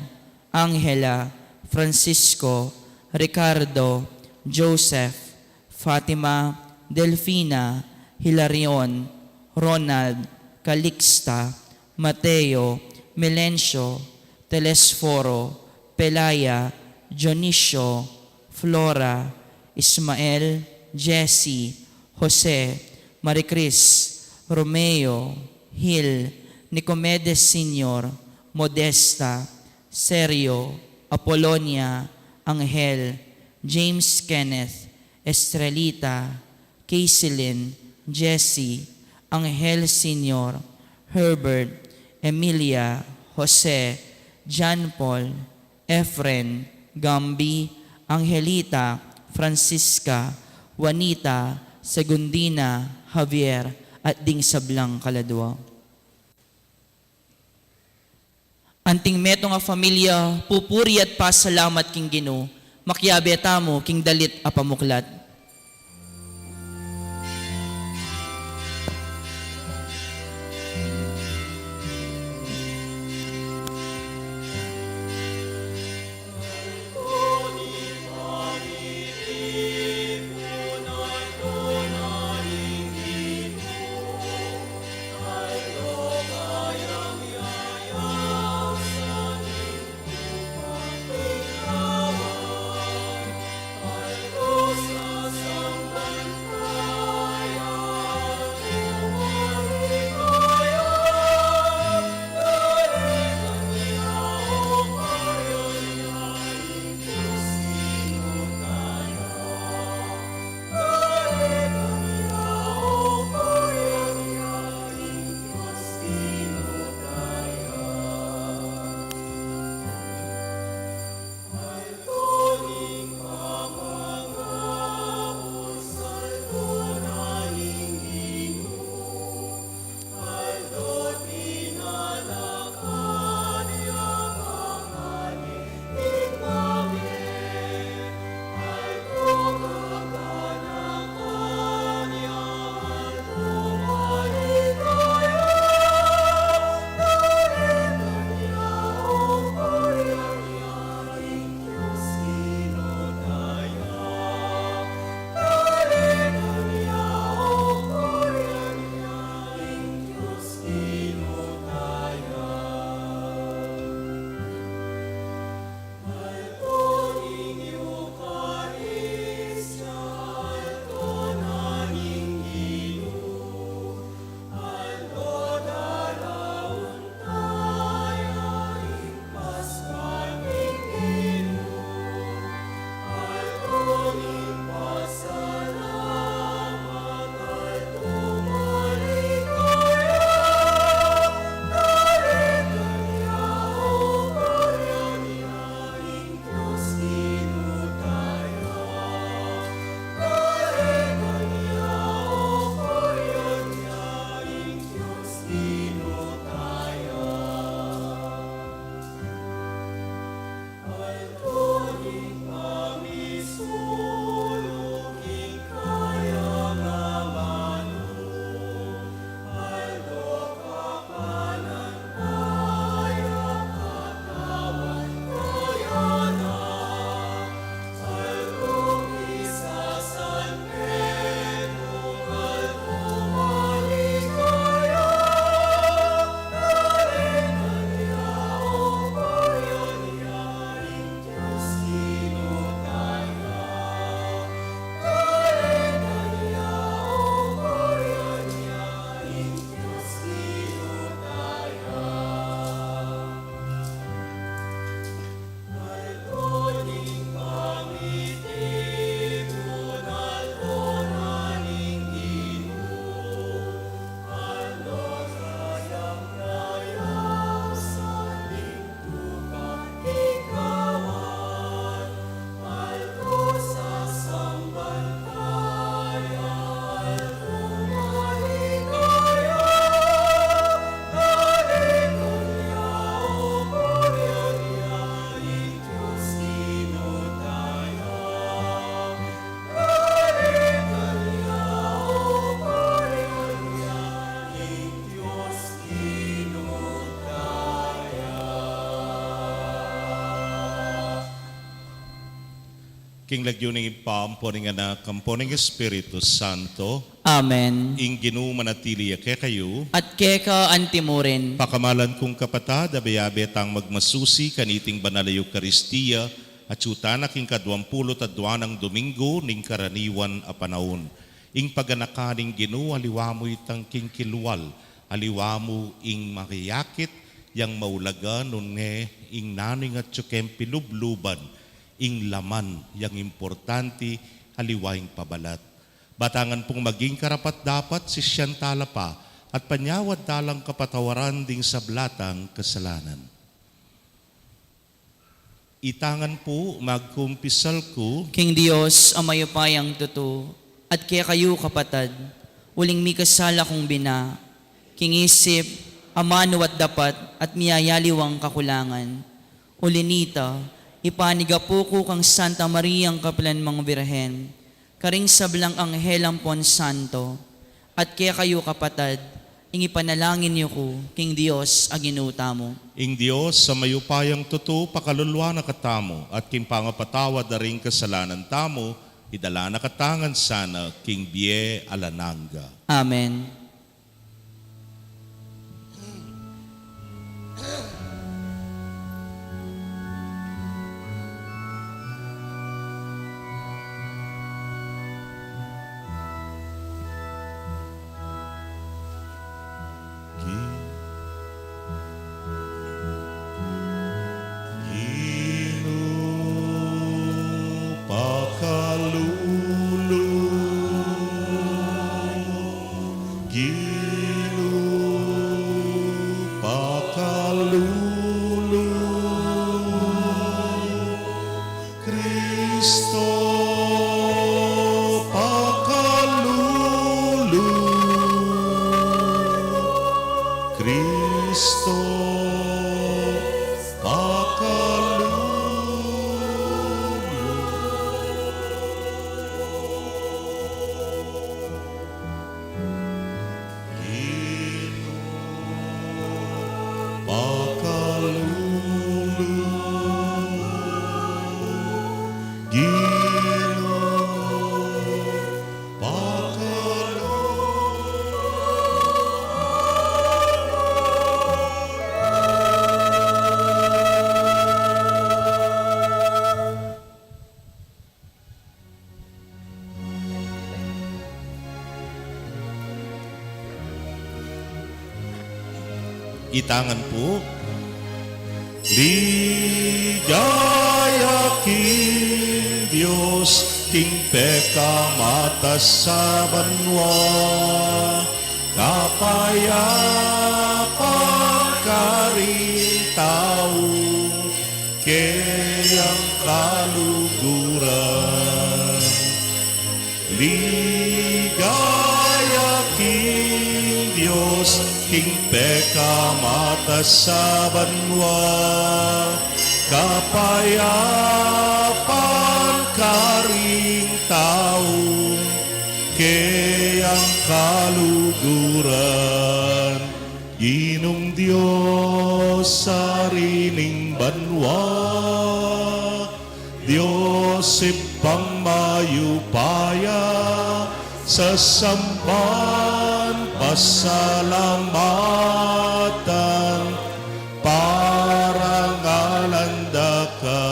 Angela, Francisco, Ricardo, Joseph, Fatima, Delfina, Hilarion, Ronald, Calixta, Mateo, Melencio, Telesforo, Pelaya, Dionisio, Flora, Ismael, Jesse, Jose, Maricris, Romeo, Hil, Nicomedes Senior, Modesta, Sergio, Apolonia, Angel, James Kenneth, Estrelita, Kaysilin, Jesse, Angel Senior, Herbert, Emilia, Jose, John Paul, Efren, Gambi, Angelita, Francisca, Juanita, Segundina, Javier, at ding sablang kaladua. Anting metung a familia, pupuri at pasalamat king Ginu, makiabe tamu king dalit a pamuklat. King lagyu ning Ibpa, ampo ning Anak, ampo ning Espiritu Santo. Amen. Ing Ginu manatili ya kekayu. At keka antimurin. Pakamalan kung kapatad, abe-abe tang magmasusi kaniting banal a Eukaristia, atsu tana king kaduang pulu't adua nang Domingo ning karaniwan a panaun. Ing paganakan ning Ginu, aliwa mu itang king kilwal, aliwa mu ing makayakit, yang maulaga, nune ing nanu ing atsu keng pilubluban, ing laman, yang importanti, aliwa ing pabalat. Batangan pung maging karapat-dapat, sisian tala pa, at panyawad talang kapatawaran ding sabla tang kasalanan. Itangan pu, magkumpisal ku. King Dios a mayupayang tutu, at kekayu kapatad, uling mikasala kung bina, king isip, amanu at dapat, at miyayaliwang kakulangan. Uli nita, ipanigapu ku kang Santa Mariang kapilan mang Birhen, karing sablang anghel ampon santo, at kekayu kapatad, ing ipanalangin yu ku king Dios a Ginu tamu. Ing Dios a mayupayang tutu pakaluluan na katamu, at king pangapatawad da ring kasalanan tamu, idala na katamu ngan sana king bie alang angga. Amen. Ginu pakalulu, Ginu pakalulu, Kristo pakalulu, Kristo pakalulu. Ginu pakalulu, Ginu pakalulu. Itangan pu. Ligaya king Dios, king pekamatas a banua, kapayapan karing tau, keyang kaluguran. Ligaya king Dios, king pekamatas a banua, kapayapan karing tau, keyang kaluguran. Ginung Dios, Ari ning banua, Dios Ibpang mayupaya, sasamban pasalamatan, parangalan da ka.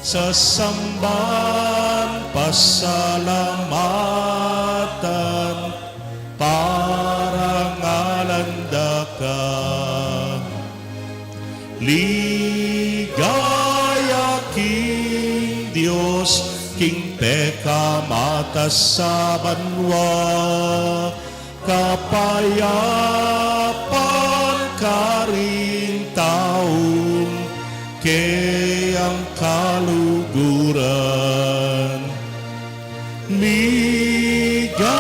Sasamban pasalamatan, parangalan da ka. Ligaya king Dios, king pekamatas a banua, kapayapan karing tau, keyang kaluguran. Ligaya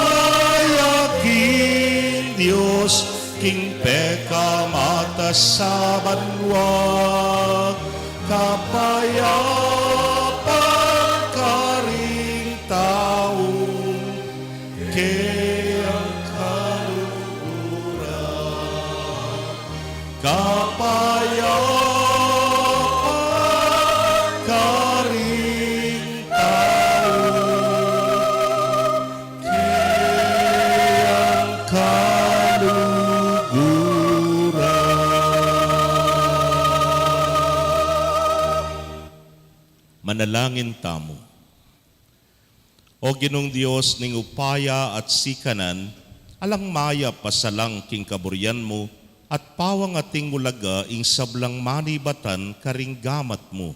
king Dios, king pekamatas a banua, kapayapan karing tau, keyang kaluguran. Kapayapan karing Manalangin tamu. O Ginung Dios ning upaya at sikanan, alang mayap a salang king kaburian mu, at pawang ating ulaga ing sablang manibatan karing gamat mu.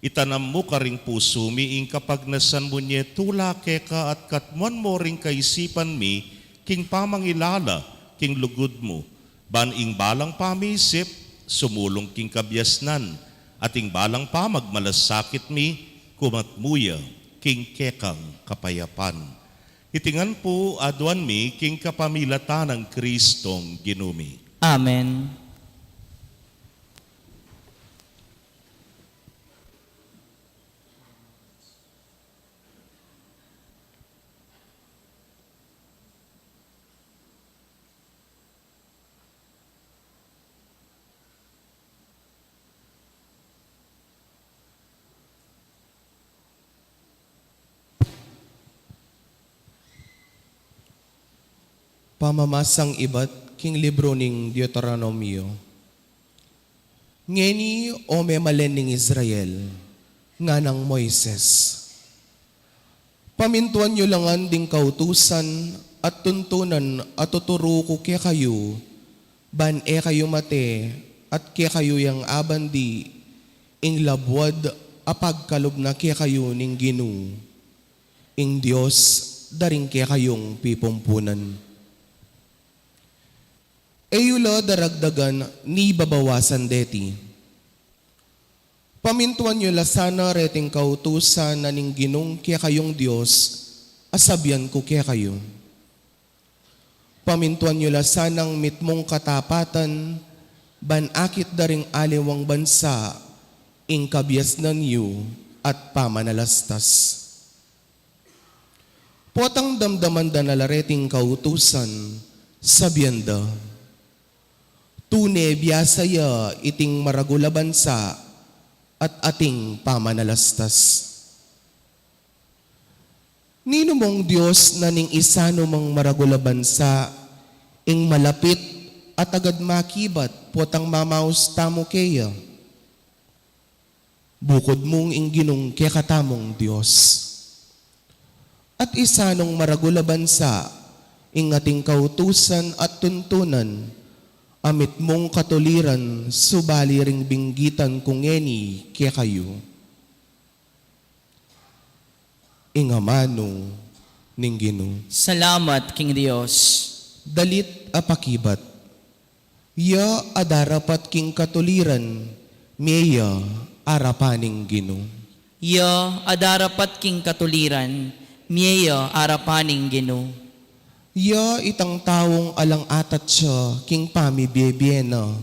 Itanam mu karing pusu mi ing kapagnasan mu nye tula keka at katmuan mu ring kaisipan mi king pamangilala king lugud mu, ban ing balang pamisip sumulung king kabiasnan, at ing balang pamagmalasakit mi kumatmu ya king kekang kapayapan. Iti ngan pu aduan mi king kapamilatan nang Kristong Ginu mi. Amen. Pamamasang ibat king libru ning Deuteronomio. Ngeni, o memalen ning Israel, nganang Moises, pamintuan yu la ngan ding kautusan at tuntunan a tuturu ku kekayu, ban e kayu mate, at kekayu yang abandi ing labuad a pagkalub na kekayu ning Ginu, ing Dios da ring kekayung pipumpunan. E yu la daragdagan ni babawasan deti. Pamintuan yu la sana reting kautusan na ning Ginung kekayung Dios a sabian ku kekayu. Pamintuan yu la sanang mitmung katapatan, ban akit da ring aliwang bansa ing kabiasnan yu at pamanalastas. Potang damdaman da na la reting kautusan, sabian da, tune biasa ya iting maragul a bansa at ating pamanalastas. Ninu mung Dios na ning isanu mang maragul a bansa ing malapit at agad makibat potang mamaus tamu keya? Bukud mung ing Ginung kekatamung Dios. At isanung maragul a bansa ing ating kautusan at tuntunan a mitmung katuliran subali ring binggitan ku ngeni kekayu. Ing amanu ning Ginu. Salamat king Dios. Dalit a pakibat. Ya a darapat king katuliran, mie ya arapan ning Ginu. Ya a darapat king katuliran, mie ya arapan ning Ginu. Ya itang taung alang atatsa king pamibie-bie na.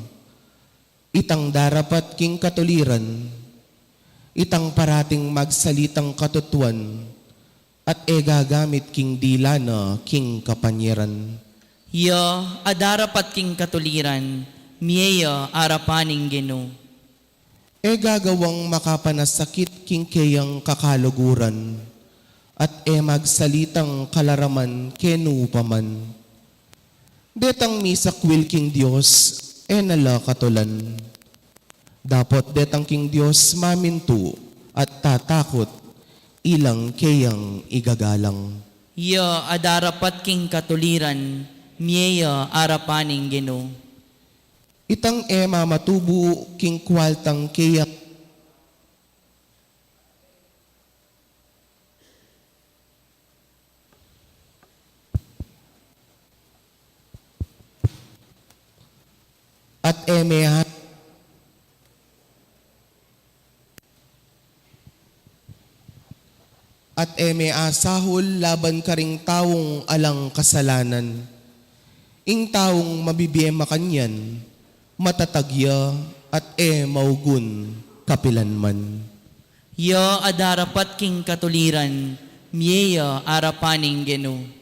Itang darapat king katuliran, itang parating magsalitang katutuan, at e gagamit king dila na king kapanyaran. Ya a darapat king katuliran, mie ya arapan ning Ginu. E gagawang makapanasakit king keyang kakaluguran, at e magsalitang kalaraman kenu pa man. Detang misakwil king Dios, e na la katulan. Dapot detang king Dios mamintu at tatakut, ilang keyang igagalang. Ya a darapat king katuliran, mie ya arapan ning Ginu. Itang e mamatubu king kualtang keyang At e me at e me asahul laban karing taung alang kasalanan. Ing taung mabibie makanyan, matatag ya at e maugun kapilan man. Ya a darapat king katuliran, mie ya arapan ning Ginu.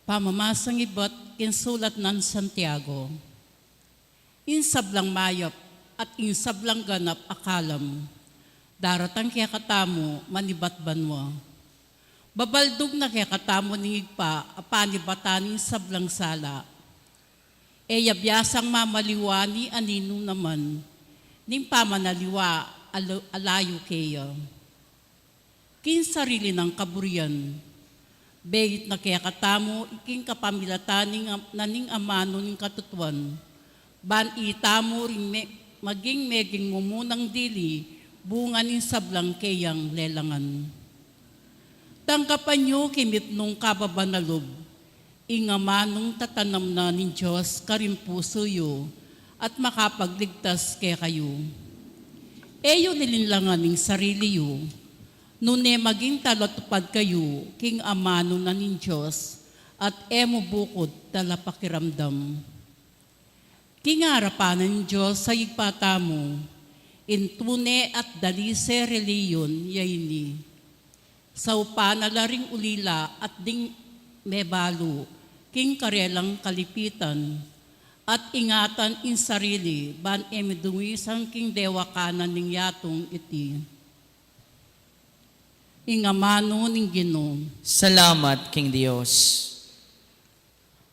Pamamasang ibat king sulat nang Santiago. Ing sablang mayap at ing sablang ganap a kalam daratang kekatamu manibat banua. Babaldug na kekatamu ning Ibpa a panibatan ning sablang sala. E ya biasang mamaliwa ni aninu naman ning pamanaliwa a lu-, a layu keya. King sarili nang kaburian, beit na kekatamu king kapamilatan ning am-, na ning amanu ning katutuan, ban itamu ring me-, maging meging mumunang dili bunga ning sablang keyang lelangan. Tanggapan yu king mitmung kababan a lub ing amanung tatanam na ning Dios karing pusu yu at makapagligtas kekayu. E yu lilinlangan ing sarili yu, nune maging talatupad kayu king amanu na ning Dios at e mu bukud talapakiramdam. King arapan ning Dios a Ibpa tamu, ing tune at dalise reliyun ya ini. Saupan na la ring ulila at ding mebalu king karelang kalipitan, at ingatan ing sarili ban e midumisan king dewakanan ning yatung iti. Ing amanu ning Ginu. Salamat king Dios.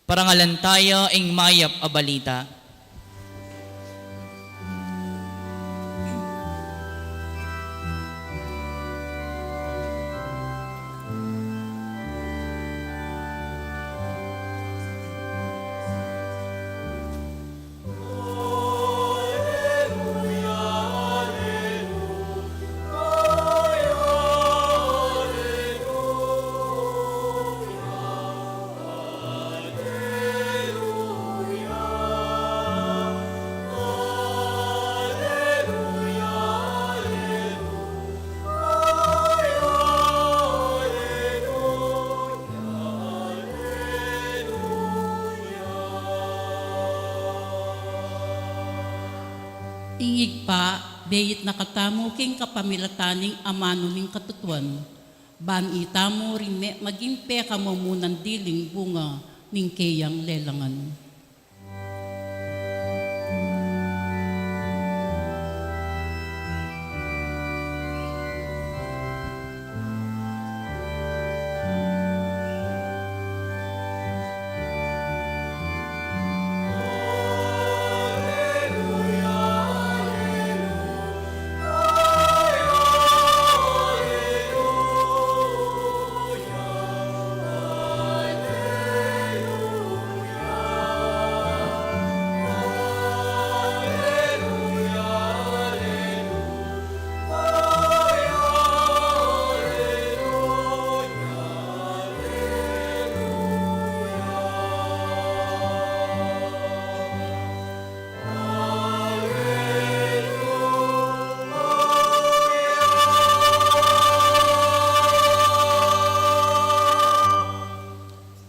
Parangalan taya ing mayap a balita. Ing Ibpa, beit na katamu king kapamilatan ning amanu ning katutuan, ban itamu rin me-, maging pekamumunang diling bunga ning keyang lelangan.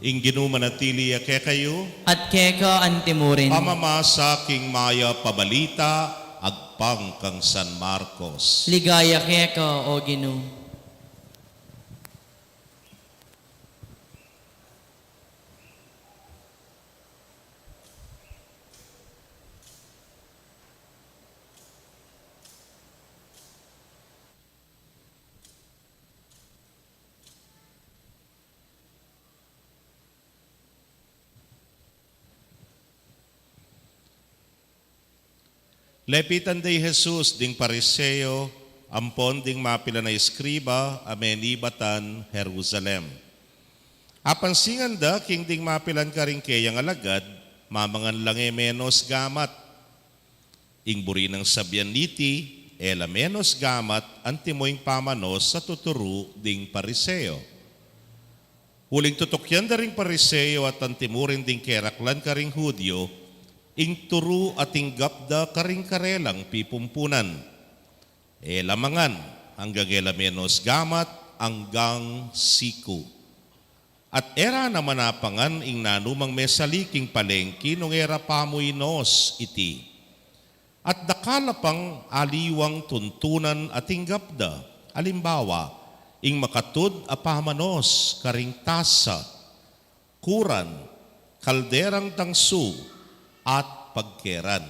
Ing Ginu manatili ya kekayu. At keka antimurin. Pamamasa king mayap a balita agpang kang San Marcos. Ligaya keka, O Ginu. Lepitan da i Jesus ding Pariseo ampon ding mapilan a eskriba a menibatan Jerusalem. Apansingan da king ding mapilan karing keyang alagad, mamangan lang e menos gamat. Ing buri nang sabian niti, e la menos gamat antimo ing pamanos a tuturu ding Pariseo. Uling tutukyan da ring Pariseo at antimurin ding keraklan karing Judio ing turu a tinggap da karing karelang pipumpunan. E la mangan anggang e la menos gamat anggang siku. At e ra naman apangan ing nanumang mesali king palengki nung e ra pamuinos iti. At dakal a pang aliwang tuntunan a tinggap da, alimbawa, ing makatud a pamanos karing tasa, kuran, kalderang tangsu, at pagkeran.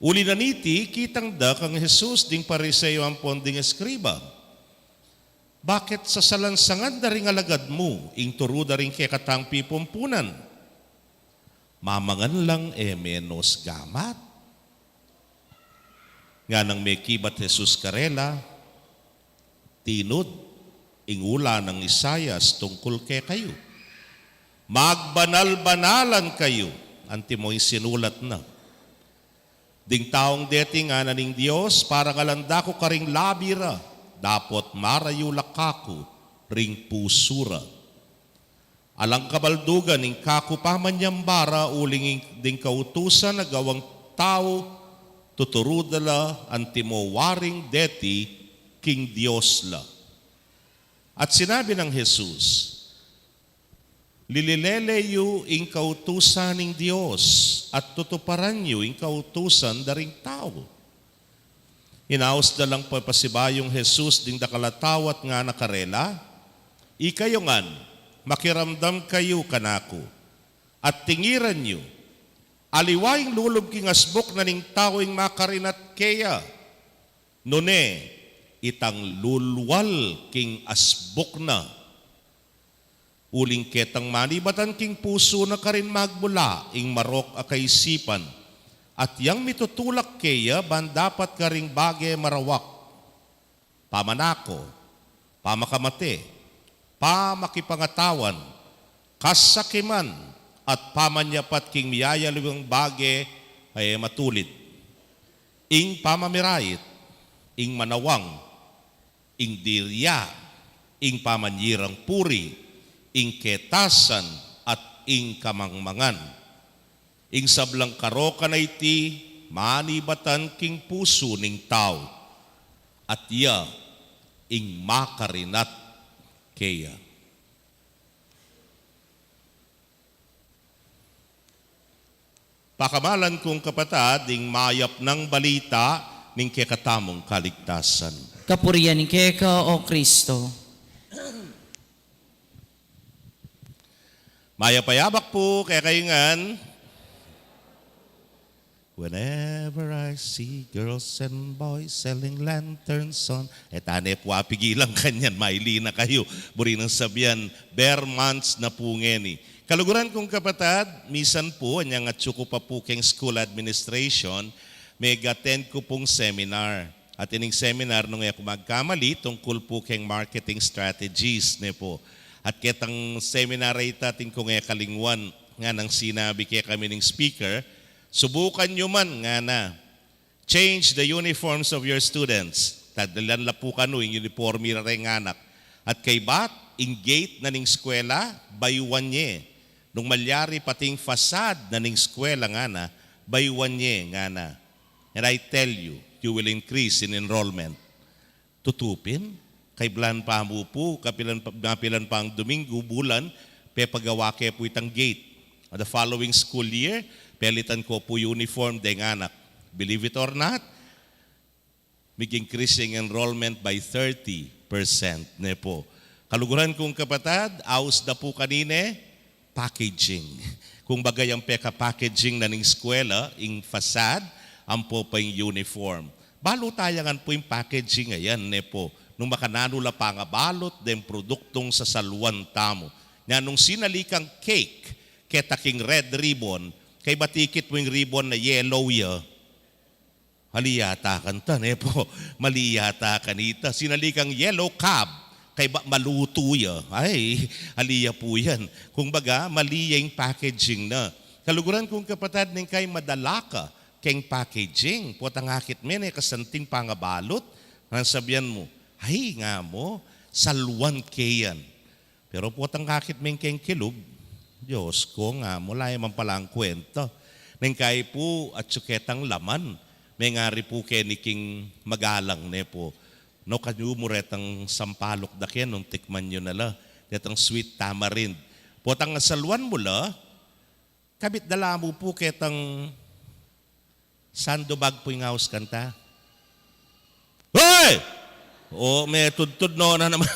Uli na niti, kitang da kang Jesus ding Pariseo ampon ding eskriba. Bakit sasalansangan da ring alagad mu ing turu da ring kekatang pipumpunan? Mamangan lang e menos gamat? Nganang mekibat Jesus karela, tinud ing ula nang Isaias tungkul kekayu. Magbanal-banalan kayu, antimo ing sinulat na. Ding taung deti ngana ning Dios, parangalan da ku karing labi ra, dapot marayu la kaku ring pusu ra. Alang kabaldugan ing kaku pamanyamba ra, uling ing ding kautusan a gawang tau tuturu da la antimo waring deti king Dios la. At sinabi nang Jesus, lililele yu ing kautusan ning Dios, at tutuparan yu ing kautusan da ring tau. Inaus da lang pasibayung Jesus ding dakal a tau at ngana karela, ikayu ngan, makiramdam kayu kanaku, at tingiran yu, aliwa ing lulub king asbuk na ning tau ing makarinat keya, nune itang lulwal king asbuk na. Uling ketang manibatan king pusu na karin magmula ing marok a kaisipan, at yang mitutulak keya ban dapat karing bage marawak, pamanako, pamakamate, pamakipangatawan, kasakiman, at pamanyapat king miyayaliwang bage a e matulid. Ing pamamirait, ing manawang, ing dirya, ing pamanyirang puri, ing ketasan, at ing kamangmangan. Ing sablang karokan a iti manibatan king pusu ning tau, at iya ing makarinat keya. Pakamalan kung kapatad, ing mayap nang balita ning kekatamung kaligtasan. Kapurian keka, O Kristo. Mayap a yabak pu kekayu ngan. Whenever I see girls and boys selling lanterns on, e ta ne pu apigilan kanyan, maili na kayu. Buri nang sabian, ber months na pu ngeni. Kaluguran kung kapatad, misan pu anyang atyu ku pa pu keng school administration, meg-attend ku pung seminar. At ining seminar, nung e ku magkamali, tungkul pu keng marketing strategies, ne pu. At ketang seminar a ita, atin kung e kalingwan, nganang sinabi kekami ning speaker, subukan yu man, ngana, change the uniforms of your students. Tadilan la pu kanu ing uniforme ra reng anak. At kaybat, ing gate na ning eskwela, bayuan ye. Nung malyari pati ing facade na ning eskwela, ngana, bayuan ye, ngana. And I tell you, you will increase in enrollment. Tutu pin, kaiblan pa mu pu, kapilan pa, mapilan pang Domingo, bulan, pepagawa ke pu itang gate. The following school year, pelitan ko pu uniform deng anak. Believe it or not, mig-increase ing enrollment by thirty percent, ne pu. Kaluguran kung kapatad, aus da pu kanine, packaging. Kung baga yang peka-packaging na ning eskwela, ing facade, ampo pa ing uniform. Balu taya ngan pu ing packaging a yan, ne pu. Nung makananu la pangabalut deng produktung sasaluan tamu. Nya nung sinali kang cake, keta king red ribbon, kaybat ikit mu ing ribbon na yellow ya, ali yata kanta, ne pu. Mali yata kanita. Sinali kang yellow cab, kaybat malutu ya. Ay, ali ya pu yan. Kung baga, mali ya ing packaging na. Kaluguran kung kapatad, neng kay madala ka keng packaging, potang akit me ne kasanting pangabalut, ngan sabian mu, ay, nga mu, saluan ke yan. Pero potang akit meng keng kilub, Dios ko, nga mu, ala ya man palang kwenta. Neng kay pu, atyu ketang laman, mengari pu keni king magalang, ne pu. No, kanyu mu retang sampalok da ke nung tikman yu na la, detang sweet tamarind. Potang asaluan mu la, kabit da la mu pu ketang sandubag pu ing aus kanta. Hoy! O, me tudtud no na naman.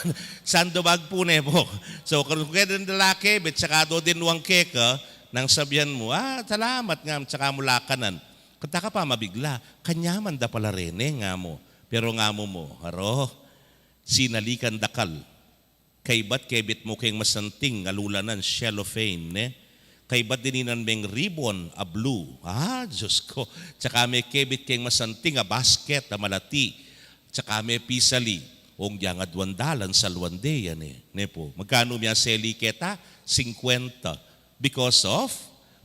Sandubag pu, ne pu. So, kung kaya din lalaki, bet saka do din wang keka, nang sabian mu, ah, salamat nga, saka mu lakanan. Kanta ka pa mabigla, kanyaman da pala rene, nga mu. Pero nga mu mu, aro, sinalikan dakal. Kaybat kebit mu keng masanting a lulanan, cellophane, ne? Kaybat dininan meng ribbon a blue. Ah, Diyos ko. Tsaka me kebit keng masanting a basket a malati. Tsaka me pisali. Ong dyang aduang dalan sa luande yan, eh. Ne po? Magkano mya seli keta? Singkwenta. Because of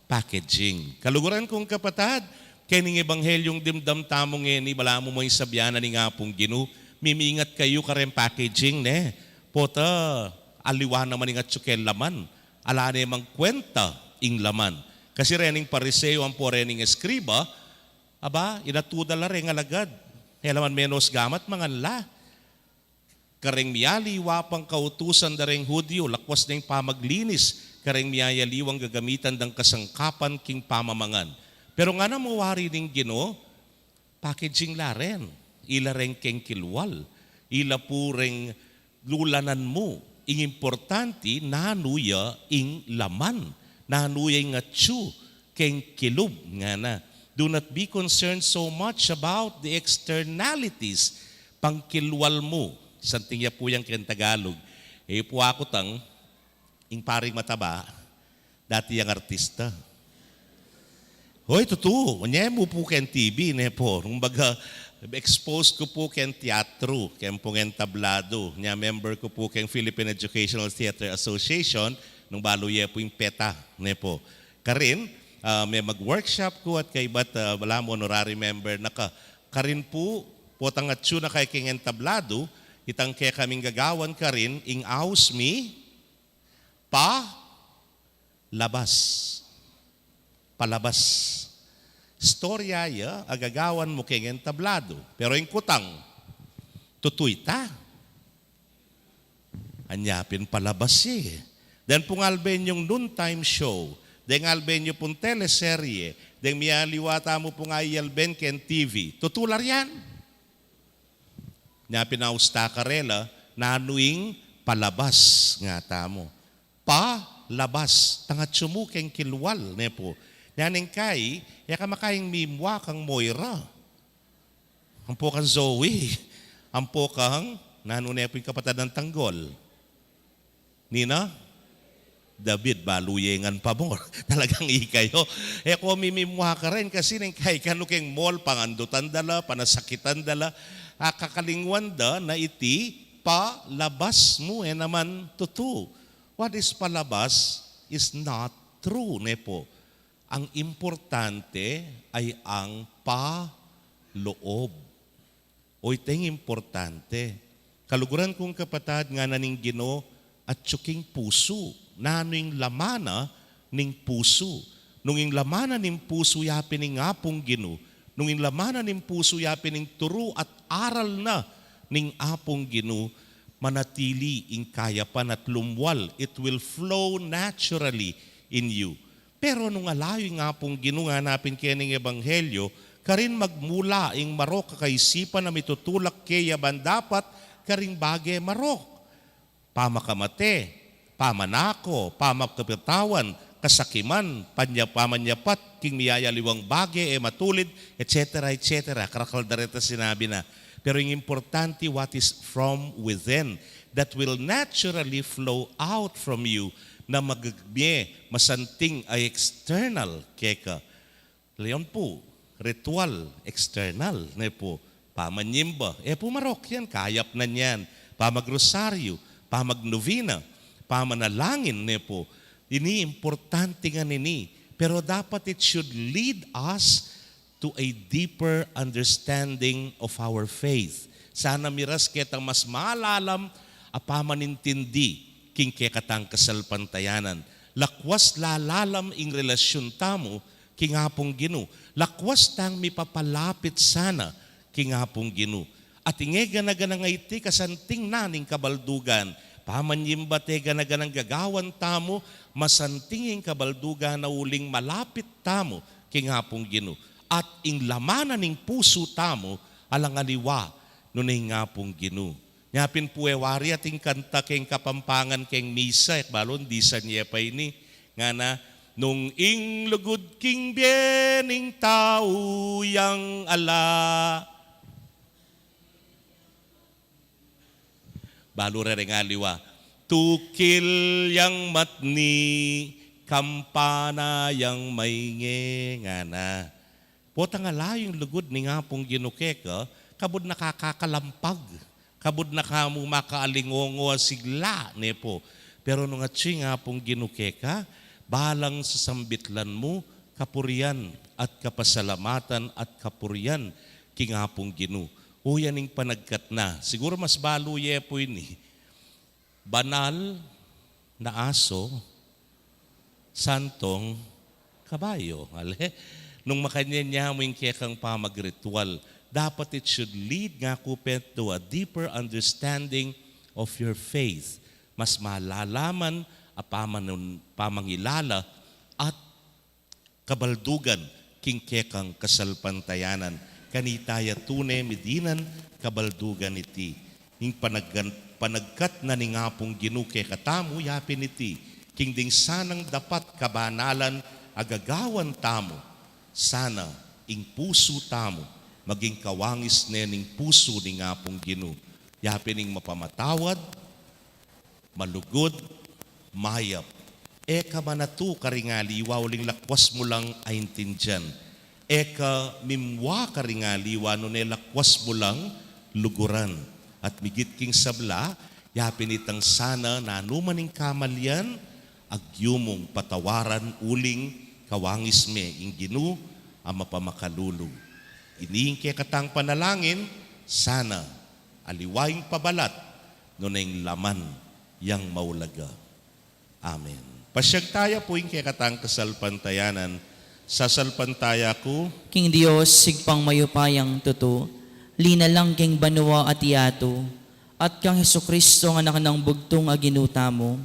packaging. Kaluguran kung kapatad, kening ebanghelyung dimdam tamu ngeni, balamu mo ing sabyan na ning Apung Ginu, mimingat kayu kareng packaging, ne? Pota, aliwa naman ing atsu keng laman. Ala ne mang kwenta ing laman. Kasi rening Pariseo ampo rening eskriba, aba, inatu da la reng alagad. E la man menos gamat mangan la. Kareng mialiwa pang kautusan da reng Hudyu, lakwas neng pamaglinis, kareng mialiwang gagamitan dang kasangkapan king pamamangan. Pero ngana mu wari ning Ginu, packaging la ren, ila reng keng kilwal, ila pu reng lulanan mu, ing importante, nanu ya ing laman, nanu ya ing atsu, keng kilub, ngana. Do not be concerned so much about the externalities, pangkilwal mu. Santing ya pu yang keng Tagalog. E pu aku tang, ing paring mataba, dati yang artista. Hoy, tutu, nye mu pu keng T V, ne po. Nung baga, exposed ku pu keng teatro, keng pung entablado. Nya member ku pu keng Philippine Educational Theater Association, nung balu ye pu ing peta, ne po. Karin, ah, me mag-workshop ku at kaybat, ah, balamu honorary member na ka. Karin pu, potang atsu na kaya keng entablado, itang kekaming gagawan karin, ing aus mi, pa, labas. Palabas. Istorya ya, a gagawan mu keng entablado. Pero ing kutang, tutu ita. Anya pin palabas ye. Deng pung alben yung noontime show, deng alben yung pung teleserye, deng mialiwa tamu pung ayalben keng T V. Tutu la rian. Nya pin aus ta karela, nanu ing palabas nga tamu. Palabas, tangat sumu keng kilwal, ne po. Nya neng kai, e ka makaing mimwa kang Moira. Ampo kang Zoe. Ampo kang, nanu ne po ing kapatad nang tanggol? Nina? David, balu ye ngan pamor. Talagang ikayu. E ko mimimwa karin kasi neng kai kanu keng mall, pangandutan da la, panasakitan da la. A, kakalingwan da na iti palabas mu, e naman tutu. What is palabas is not true, ne po. Ang importante ay ang paloob. O, ita ing importante. Kaluguran kung kapatad, ngana ning Ginu, atsu king pusu. Nanu ing laman na ning pusu? Nung ing laman na ning pusu ya pin ing Apung Ginu, nung ing laman na ning pusu ya pin ing turu at aral na ning Apung Ginu, manatili ing kayapan at lumwal. It will flow naturally in you. Pero nung ala yu ing Apung Ginu, ngana pin keni ning ebanghelyo, karin magmula ing marok a kaisipan a mitutulak ke ya ban dapat karing bage marok. Pamakamate, pamanako, pamakapitawan, kasakiman, panya-, pamanyapat king miyayaliwang bage e matulid, et cetera, et cetera. Karakal da reta sinabi na. Pero ing importante, what is from within, that will naturally flow out from you, na magmie masanting a external keka. Leon pu, ritual, external, ne pu, pamanyimba. E pu marok yan, kayap na niyan. Pamagrosaryo, pamagnovena, pamanalangin, ne pu. Ini importante ngan ini. Pero dapat it should lead us to a deeper understanding of our faith. Sana miras ketang mas malalam a pamanintindi king kekatang kasalpantayanan. Lakwas lalalam ing relasyun tamu king Apung Ginu. Lakwas tang mipapalapit sana king Apung Ginu. At ing e gana-gana nga iti kasanting na ning kabaldugan. Pamanyimba at e gana-ganang gagawan tamu, masanting ing kabaldugan a uling malapit tamu king Apung Ginu. At ing laman na ning pusu tamu, alang aliwa, nune ing Apung Ginu. Nya pin pu e wari ating kanta keng Kapampangan keng misa, e ku balu nung disan ye pa ini, ngana, nung ing lugud king bie ning tau yang ala. Balu re ring aliwa, tukil yang matni, kampana yang maingay, ngana. Potang ala ing lugud ning Apung Ginu keka, kabud na ka kakalampag, kabud na ka mu makaalingongo a sigla, ne pu. Pero nung atyu ing Apung Ginu keka, balang sasambitlan mu, kapurian at kapasalamatan at kapurian king Apung Ginu. O, yan ing panagkat na. Siguru mas balu ye pu ini. Banal na aso, santong kabayo. Ale? Nung makanyan ya mu ing kekang pamagritual, dapat it should lead nga ku pe to a deeper understanding of your faith. Mas malalaman a pamanun-, pamangilala at kabaldugan king kekang kasalpantayanan. Kanita ya tune mi dinan kabaldugan iti. Ing panaggan-, panagkat na ning Apung Ginu kekatamu, yapin iti, king ding sanang dapat kabanalan a gagawan tamu, sana ing pusu tamu maging kawangis ne ning pusu ning Apung Ginu. Yapin ing mapamatawad, malugud, mayap. E ka manatu karing aliwa uling lakwas mu lang aintindian. E ka mimua karing aliwa nune lakwas mu lang luguran. At migit king sabla, yapin itang sana nanu man ing kamalian, agyu mung patawaran uling kawangis me ing Ginu a mapamakalulu. Ini ing kekatang panalangin, sana aliwa ing pabalat, nune ing laman yang maulaga. Amen. Pasyag taya pu ing kekatang kasalpantayanan, sasalpantaya ku king Dios, Ibpang mayupayang tutu, linalang king banua at yatu, at kang Jesucristo a Anak nang bugtung a Ginu tamu,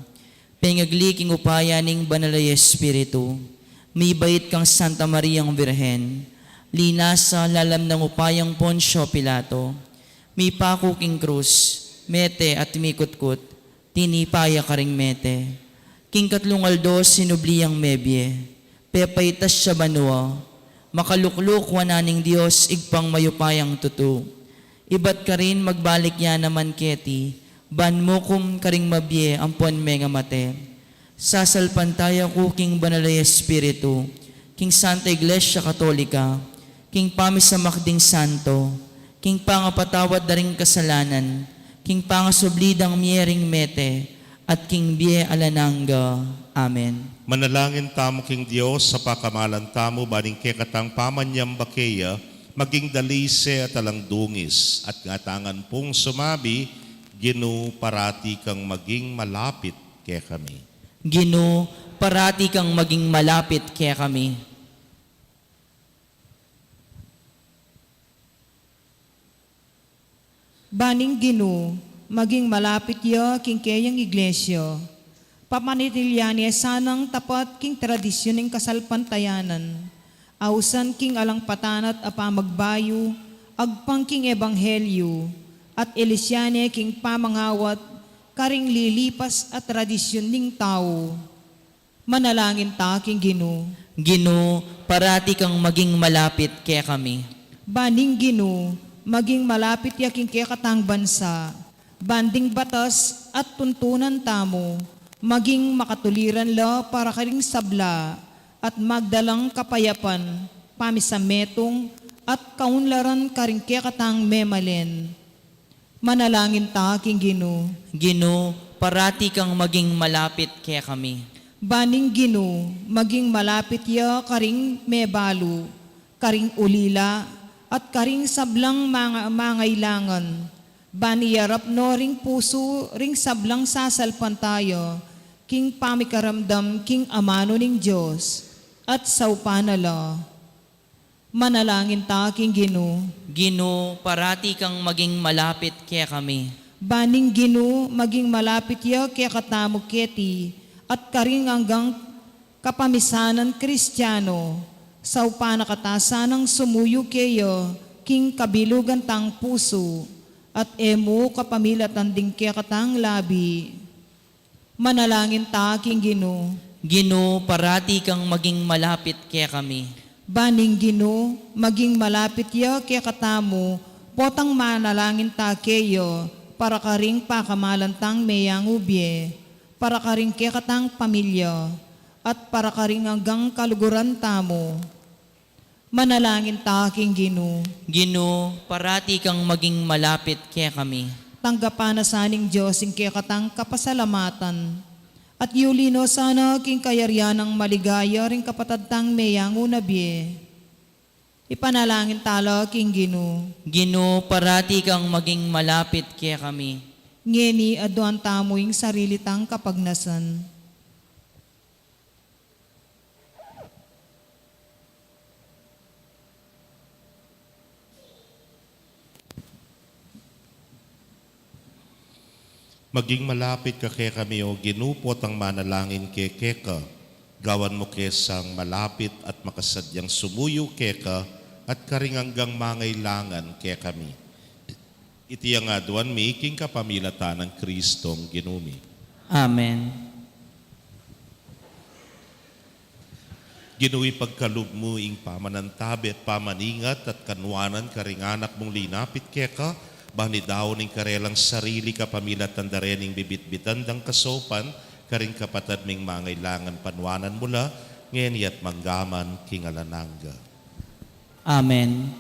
pengagli king upaya ning Banal a Espiritu, mibait kang Santa Mariang Birhen, linasa lalam nang upayang Poncio Pilato, mipaku king krus, mete at mikutkut, tinipa ya karing mete. King katlung aldo sinubli yang mebie, pepaitas ya banua, makalukluk wanan ning Dios Ibpang mayupayang tutu. Ibat karin magbalik ya naman keti, ban mukum karing mabie ampon mengamate. Sasalpantaya ku king Banal a Espiritu, king Santa Iglesia Katolika, king pamisamak ding santo, king pangapatawad da ring kasalanan, king pangasubli dang mie ring mete, at king bie alang angga. Amen. Manalangin tamu king Dios, sapakamalan tamu, ban ing kekatang pamanyamba keya, maging dalise at alang dungis, at ngatamu ngan pung sumabi, Ginu, parati kang maging malapit kekami. Ginu, parati kang maging malapit kekami. Ban ing Ginu, maging malapit ya king keyang iglesia. Pamanatilian ne sanang tapat king tradisyun ning kasalpantayanan. Ausan king alang patanat a pamagbayu, agpang king ebanghelyu, at ilisyan ne king pamangawat karing lilipas a tradisyun ning tau. Manalangin ta king Ginu. Ginu, parati kang maging malapit kekami. Ban ing Ginu, maging malapit ya king kekatang bansa. Ban ding batas at tuntunan tamu, maging makatuliran la para karing sabla, at magdalang kapayapan, pamisametung, at kaunlaran karing kekatang memalen. Manalangin ta king Ginu. Ginu, parati kang maging malapit kekami. Ban ing Ginu, maging malapit ya karing mebalu, karing ulila, at karing sablang manga-, mangailangan. Ban iyarap no ring pusu ring sablang sasalpantaya king pamikaramdam king amanu ning Dios, at saupan na la. Manalangin ta king Ginu. Ginu, parati kang maging malapit kekami. Ban ing Ginu, maging malapit ya kekatamu keti, at karing anggang kapamisanan Kristiano, saupan na kata sanang sumuyu keya king kabilugan tang pusu, at e mu kapamilatan ding kekatang labi. Manalangin ta king Ginu. Ginu, parati kang maging malapit kekami. Ban ing Ginu, maging malapit ya kekatamu, potang manalangin ta keya, para karing pakamalan tang meyangu bie, para karing kekatang pamilya, at para karing anggang kaluguran tamu. Manalangin ta king Ginu. Ginu, parati kang maging malapit kekami. Tanggapan na sa ning Dios ing kekatang kapasalamatan, at yuli no sana king kayarian nang maligaya ring kapatad tang meyangu na bie. Ipanalangin ta la king Ginu. Ginu, parati kang maging malapit kekami. Ngeni aduan tamu ing sarili tang kapagnasan. Maging malapit ka kekami, O Ginu, potang manalangin kami keka. Gawan mu ke sang malapit at makasadyang sumuyu keka at karing anggang mangailangan kekami. Iti ing aduan mi king kapamilatan nang Kristong Ginu mi. Amen. Ginu, ipagkalub mu ing pamanantabe at pamaningat at kanuanan karing anak mung linapit keka, ban idaun ing karelang sarili kapamilatan da ring bibitbitan dang kasaupan karing kapatad ming mangailangan. Panuanan mu la, ngeni at manggaman king alang angga. Amen.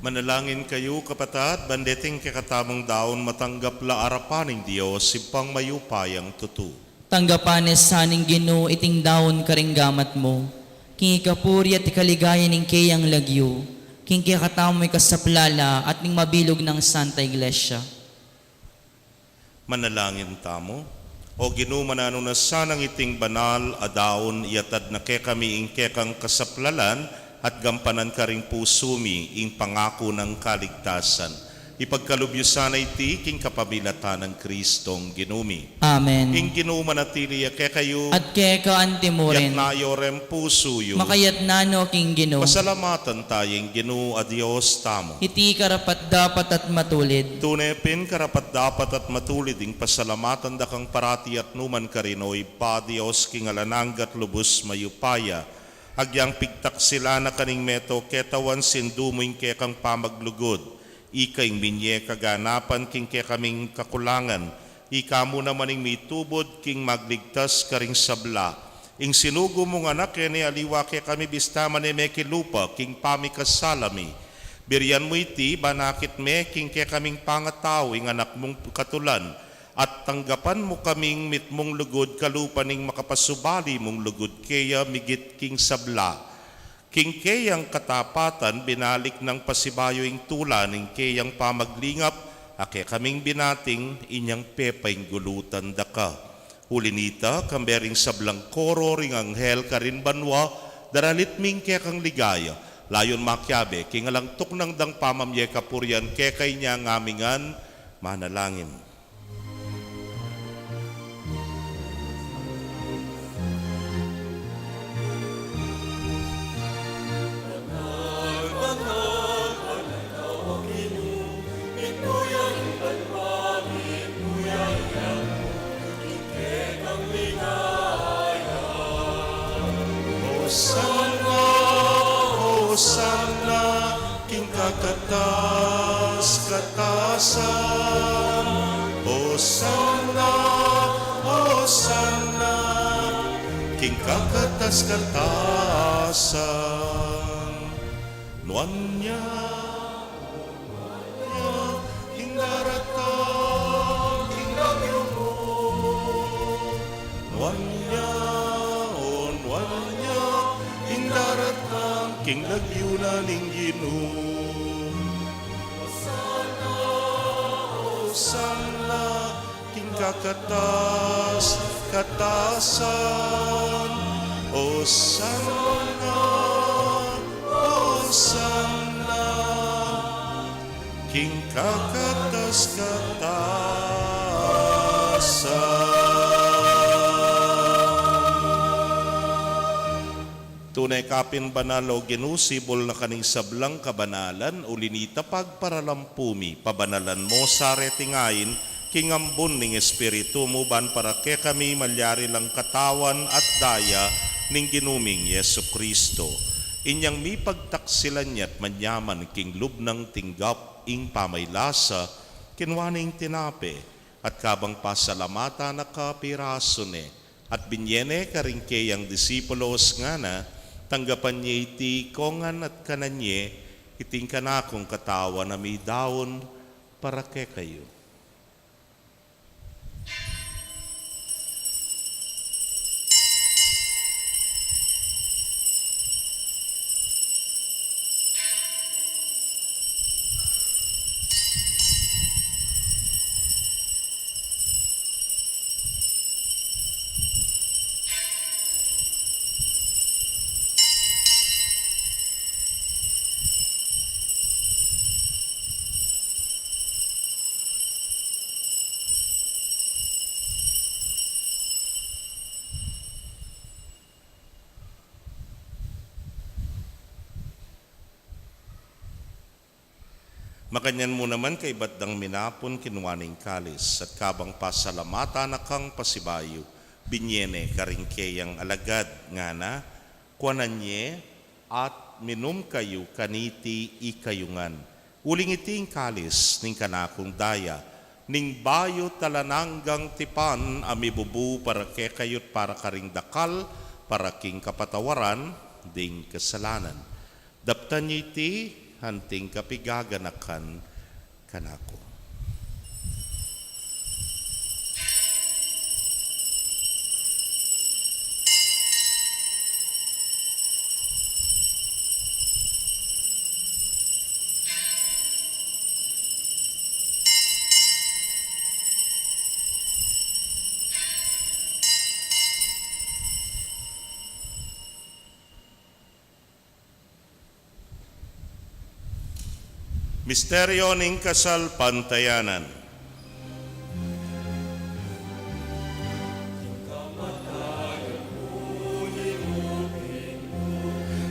Manalangin kayu, kapatad, ban deting kekatamung daun matanggap la arapan ning Dios, Ibpang mayupayang tutu. Tanggapan ne sa ning Ginu iting daun karing gamat mu, king ikapuri at ikaligaya ning keyang lagyu, king kekatamung ikasaplala at ning mabilug nang Santa Iglesia. Manalangin tamu. O Ginu, mananu na sanang iting banal a daun, iyatad na kekami ing kekang kasaplalan at gampanan karing pusu mi ing pangaku nang kaligtasan. Ipagkalub yu sana iti king kapamilatan nang Kristong Ginu mi. Amen. Ing Ginu manatili ya kekayu. At keka antimurin. Yatna yu ring pusu yu. Makayatna no king Ginu. Pasalamatan taya ing Ginu a Dios tamu. Iti karapat-dapat at matulid. Tune pin karapat-dapat at matulid ing pasalamatan da kang parati at numan karin, o Ibpa, Dios king alang angga at lubus mayupaya. Agyang pigtaksilan na ka ning meto ketawan sindu mu ing kekang pamaglugud. Ika ing minye kaganapan king kekaming kakulangan, ika mu naman ing mitubud king magligtas karing sabla. Ing sinugo mung anak, e ne aliwa kekami bista man e mekilupa king pamikasala mi. Birian mu iti, ban akit me king kekaming pangatau ing anak mung katulan, at tanggapan mu kaming mitmung lugud kalupa ning makapasubali mung lugud keya migit king sabla. King keyang katapatan, binalik nang pasibayu ing tula ning keyang pamaglingap, a kekaming binating inyang pepainggulutan da ka. Uli nita, kambe ring sablang koro ring anghel karin banua, daralit mi ing kekang ligaya, layun makiabe king alang tuknang dang pamamye kapurian keka inya ngan mi ngan manalangin. Hosanna, Hosanna, king kakatas-katasan. Hosanna, Hosanna, king kakatas-katasan. Nuan ya, nuan ya, ing daratang king lagyu mu. Nuan ya, o nuan ya, ing daratang king lagyu na ning Ginu. Hosanna, Hosanna, king kakatas-katasan. Hosanna, Hosanna, king kakatas-katasan. Tune ka pin banal, o Ginu, sibul na ka ning sablang kabanalan, uli nita pagparalampu mi, pabanalan mo sa reting ain, king ambun ning Espiritu mu, ban para kekami malyari lang katawan at daya ning Ginu ming Jesucristo. Inyang mipagtaksilan ya at manyaman king lub nang tinggap ing pamaylasa, kinua ne ing tinape, at kabang pasalamatan na ka, pirasu ne, at binye ne karing keyang disipulos, ngana: Tanggapan ye iti kongan at kanan ye, iti ing kanakung katawan a midaun para kekayu. Makanyan mu naman, kaibat dang minapun, kinua ne ing kalis, at kabang pasalamatan na kang pasibayu, binye ne karing keyang alagad, ngana: Kuanan ye at minum kayu kaniti ikayu ngan, uling iti ing kalis ning kanakung daya, ning bayu at alang anggang tipan, a mibubu para kekayu't para karing dakal, para king kapatawaran ding kasalanan. Daptan ye iti anting kapigaganakan kanaku. Misteryo ning kasalpantayanan.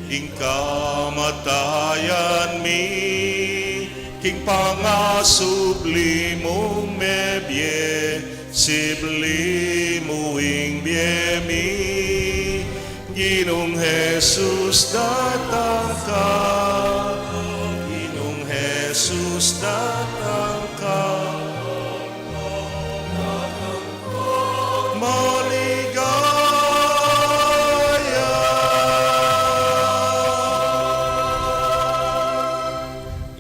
Ing kamatayan mi, king pangasubli mung mebie, sibli mu ing bie mi. Ginung Jesus, datang ka. Ginung Jesus, datang ka. Maligaya.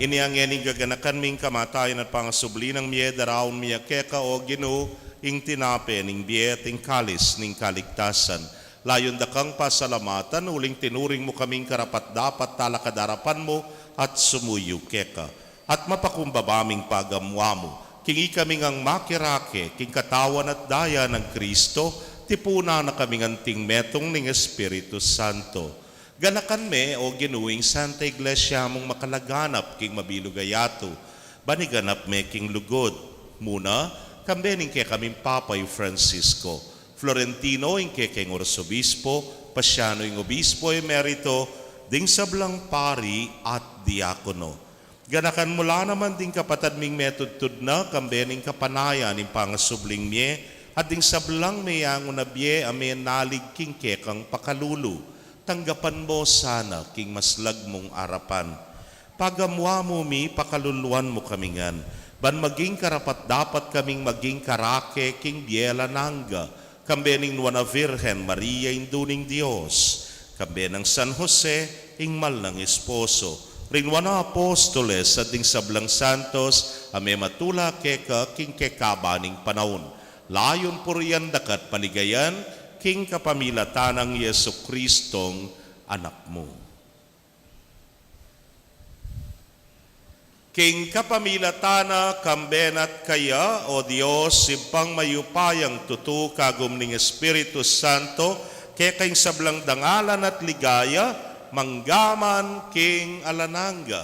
Inya ngeni gaganakan mi ing kamatayan at pangasubli nang mie, daraun mi ya keka, o Ginu, ing tinape ning bie at ing kalis ning kaligtasan. Layun da kang pasalamatan, uling tinuring mu kaming karapat-dapat talakad king arapan mu at sumuyu keka. At mapakumbaba ming pagamuan mu, king ikami ngang makirake king katawan at daya nang Kristo, tipunan na kami ngan anting metung ning Espiritu Santo. Ganakan me, o Ginu, ing Santa Iglesia mung makalaganap king mabilug a yatu, ban iganap me king lugud. Muna, kambe ning kekaming Papa i Francisco, Florentino ing kekeng Arsobispo, Pasiano ing Obispo Emerito, ding sablang pari at diakono. Ganakan mu la naman ding kapatad ming metudtud na, kambe ning kapanayan ning pangasubling mie, at ding sablang meyangu na bie a menalig king kekang pakalulu. Tanggapan mu sana king maslag mung arapan. Pagamuan mu mi, pakaluluan mu kami ngan, ban maging karapat-dapat kaming maging karake king bie alang angga, kambe ning Nuan a Virgen Maria, Indu ning Dios, kambe nang San Jose, ing mal nang esposo, ring nuan a apostoles, at ding sablang santos a mematula keka king kekaban ning panaun. Layun purian da ka at paligayan, king kapamilatan nang Jesucristong Anak mu. King kapamilatan na, kambe na at kaya, o Dios, Ibpang mayupayang tutu, kagum ning Espiritu Santo, keka ing sablang dangalan at ligaya, mangga man king alang angga.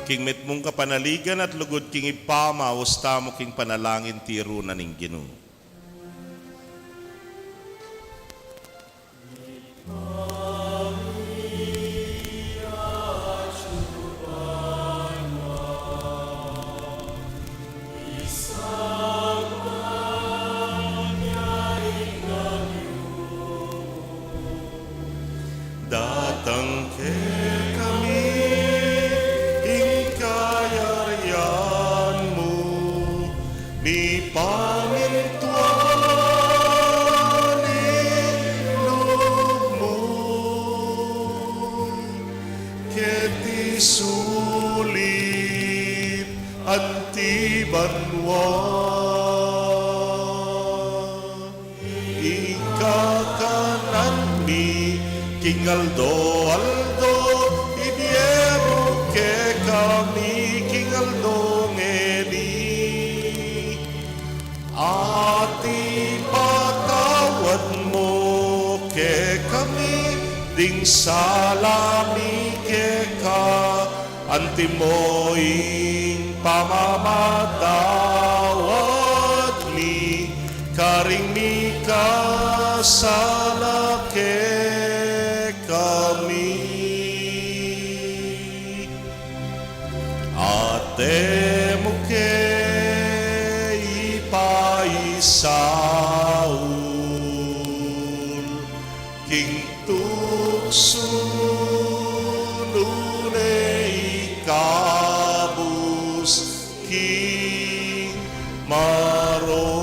King mitmung kapanaligan at lugud king Ibpa, maus tamu king panalangin tiru na ning Ginu. Datang kekami ing kayarian mu, mipamintuan ing lub mu, keti sulip anti banua. Ing kakanan mi king aldo-aldo, ibie mu kekami king aldo ngeni. At ipatawad mu kekami ding sala mi keka, antimo ing pamamatawad mi karing mikasala keka. Te mu ke ipaisaul, king tuksu nune ikabus king marok.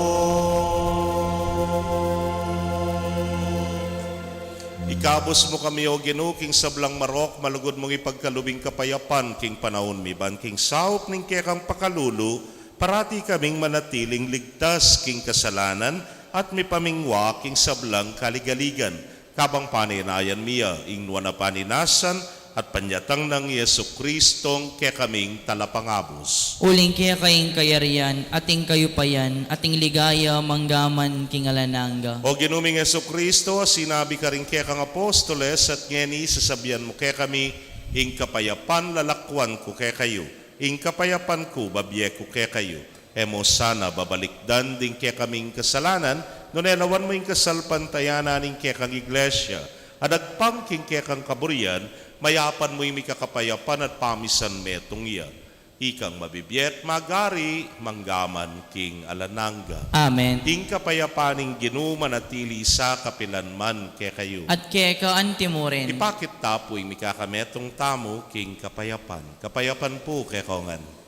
Ikabus mu kami, O Ginu, king sablang marok, malugud mung ipagkalub ing kapayapan king panaun mi, ban king saup ning kekang pakalulu, parati kaming manatiling ligtas king kasalanan at mipamingwa king sablang kaligaligan. Kabang panenayan mi ya ing nuan a paninasan at panyatang nang Jesucristong kekaming Talapangabus. Uling keka ing kayarian, at ing kayupayan, at ing ligaya, manggaman king alang angga. O Ginu ming Jesucristo, a sinabi karing kekang apostoles, at ngeni sasabian mu kekami, ing kapayapan lalakwan ku kekayu, ing kapayapan ku babie ku kekayu. E mu sana babalikdan ding kekaming kasalanan, nune lawan mu ing kasalpantayanan ning kekang Iglesia, a dagpang king kekang kaburian, mayapan mu ing mikakapayapan at pamisan metung ya. Ikang mabibie at magari, manggaman king alang angga. Amen. Ing kapayapan ning Ginu manatili sa kapilan man kekayu. At keka anti mu rin. Ipakit ta pu ing mikakametung tamu king kapayapan. Kapayapan pu kekongan.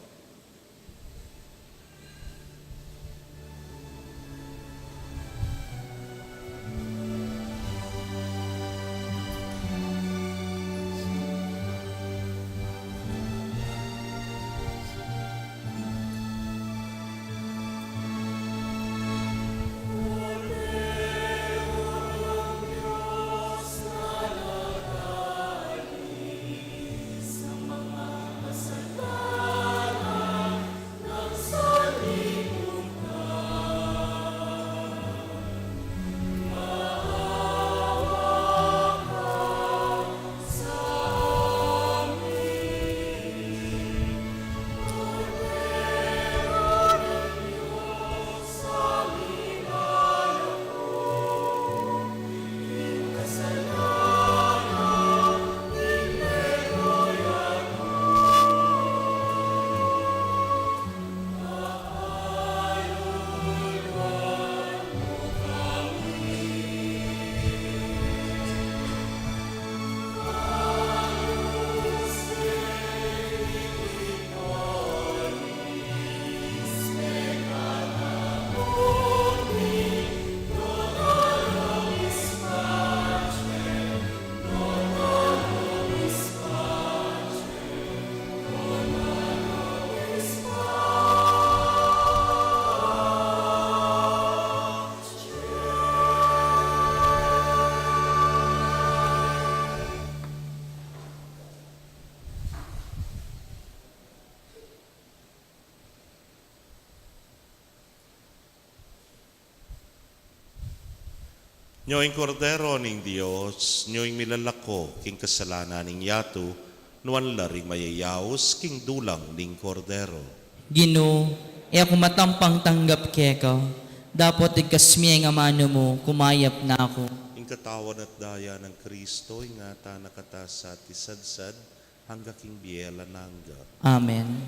Nyo ing Kordero ning Dios, nyo ing milalako king kasalanan ning yatu, nuan la ring mayayaus king dulang ning Kordero. Ginu, e ku matampang tanggap keka, dapot igkas me ing amanu mu, kumayap na ku. Ing katawan at daya nang Kristo, ingatan na kata sa at isadsad, angga king bie alang angga. Amen.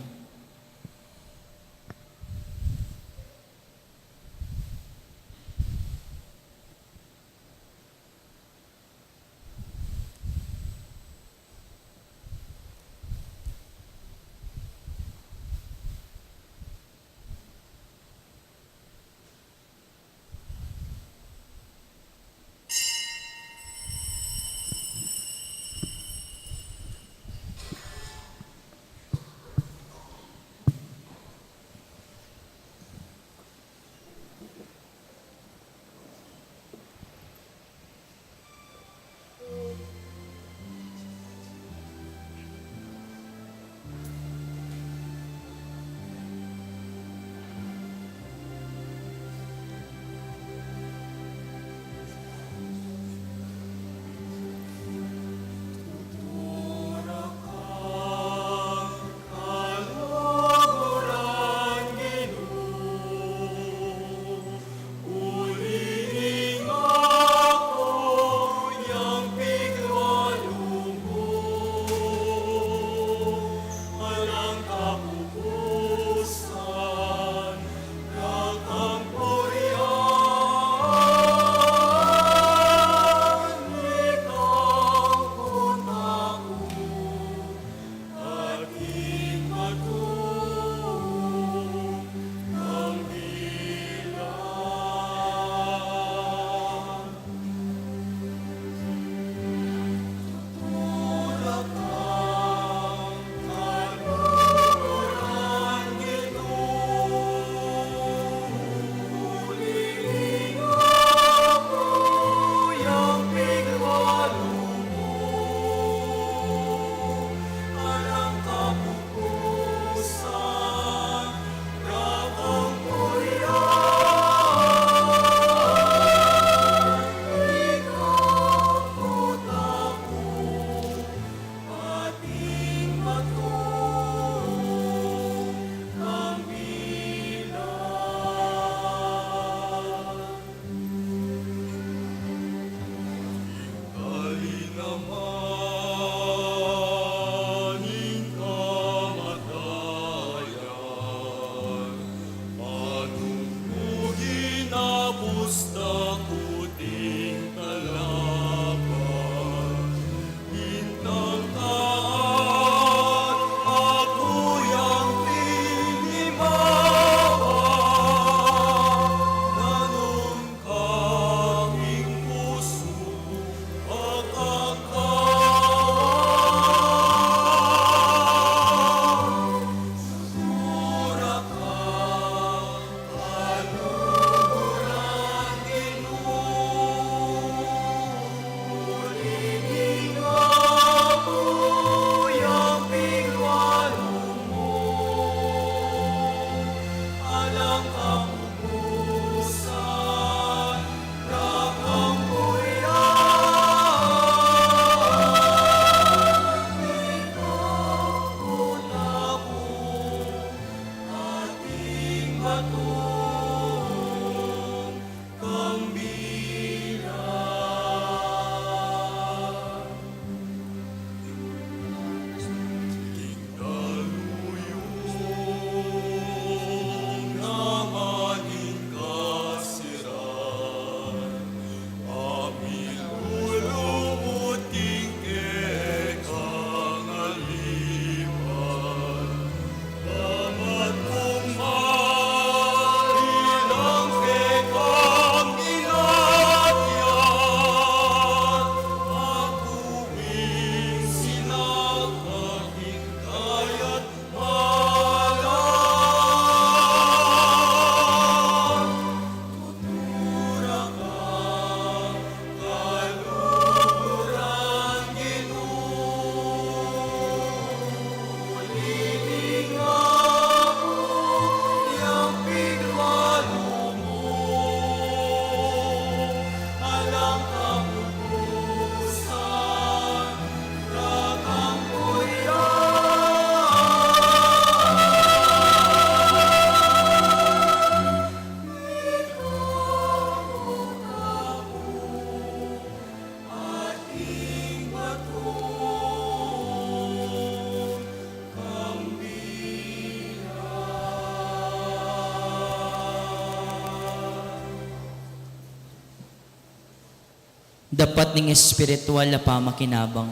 Dapat ning espiritual a pamakinabang.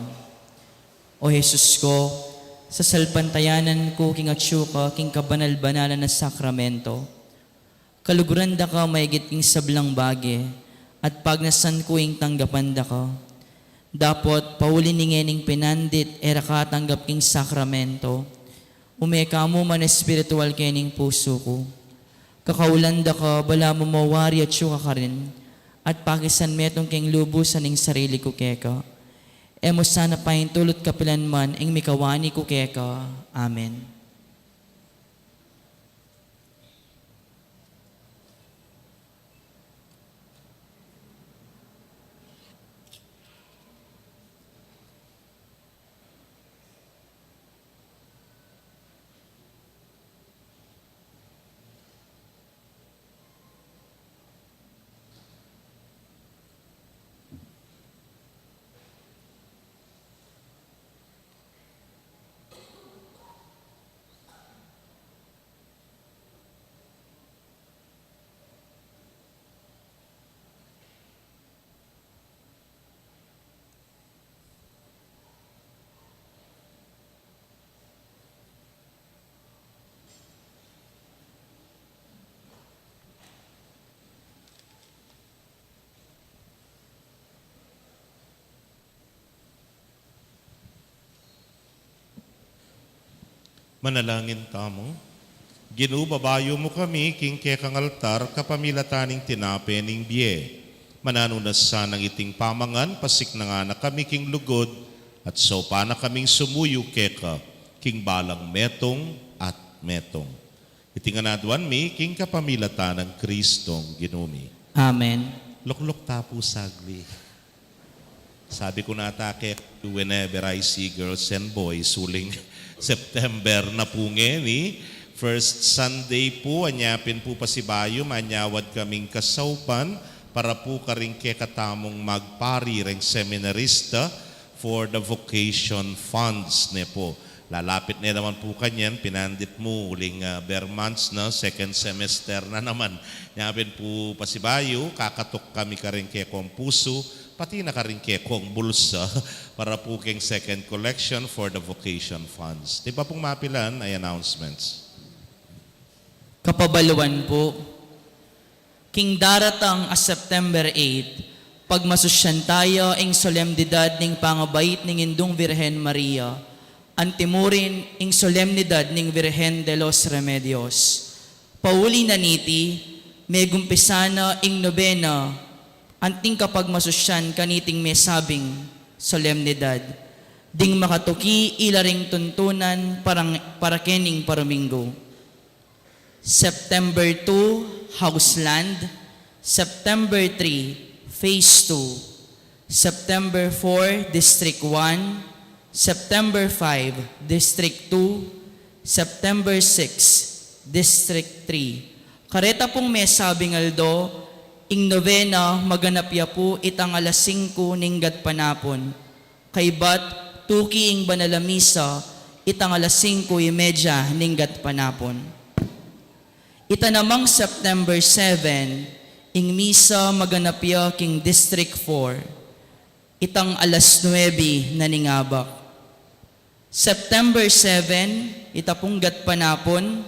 O Jesus ko, sasalpantayanan ku king atsu ka king kabanal-banalan a sakramento. Kaluguran da ka maigit king sablang bage, at pagnasan ku ing tanggapan da ka. Dapot, pauli ning ngening pinandit e ra ka tanggap king sakramento, ume ka mu man espiritual kening pusu ku. Kakaulan da ka, balamu mawari atsu ka karin, at pakisan metung keng lubusan ing sarili ku keka. E mu sana paintulut kapilan man ing mikawani ku keka. Amen. Manalangin tamu. Ginu, babayu mu kami king kekang altar kapamilatan ning tinape ning bie. Mananu na sanang iting pamangan, pasiknangan na kami king lugud, at saupan na kaming sumuyu keka king balang metung at metung. Iti ngan aduan mi king kapamilatan nang Kristong Ginu mi. Amen. Lukluk ta pu saglit. Sabi ku na ta kekayu, whenever I see girls and boys, uling September na pu ngeni, first Sunday pu, anya pin pu pasibayu, manyawad kaming kasaupan para pu karing kekatamung magpari reng seminarista for the vocation funds ne pu. Lalapit ne naman pu kanyan, pinandit mu, uling, ah, ber months na, second semester na naman. Nya pin pu pasibayu, kakatuk kami karing kekong pusu, pati na karing kekong bulsa, para pu keng second collection for the vocation funds. Di pa pung mapilan ay announcements. Kapabaluan pu, king daratang a September eight, pagmasusyan taya ing solemnidad ning pangabait ning Indung Virgen Maria, antimurin ing solemnidad ning Virgen de los Remedios. Pauli na niti, megumpisa na ing nobena, anting kapagmasusyan kaniting mesabing solemnidad. Ding makatuki ila ring tuntunan parang, para kening paruminggu. September two, Houseland. September three, Phase two. September four, District one. September five, District two. September six, District three. Kareta pung mesabing aldo, ing novena maganap ya pu itang alas singku ning gatpanapun. Kaybat, tuki ing banal a misa, itang alas singku y medya ning gatpanapun. Ita namang September seven, ing misa maganap ya king District four, itang alas nuebe na ning abak. September seven, ita pung gatpanapun,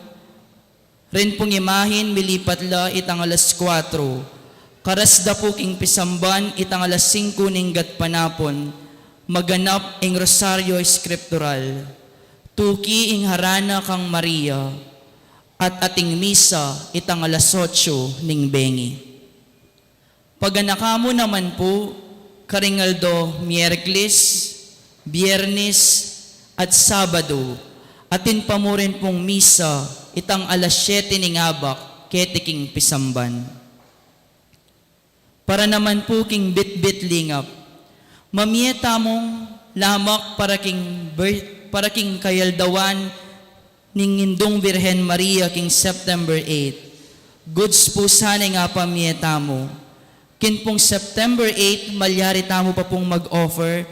rin pung imahin milipat la itang alas kuwatro. Karas da pu king pisamban itang alas singku ning gatpanapun, maganap ing Rosario Scriptural. Tuki ing harana kang Maria, at ating misa itang alas otso ning bengi. Paganaka mu naman pu, karing aldo Miyerkules, Biyernes, at Sabado, atin pa mu rin pung misa itang alas siyete ning abak keti king pisamban. Para naman pu king bitbit lingap, mamie tamung lamak para king bir-, para king kayaldawan ning Indung Birhen Maria king September eight. Goods pu sana ing apamie tamu. Kin pung September eight, malyari tamu pa pung mag-offer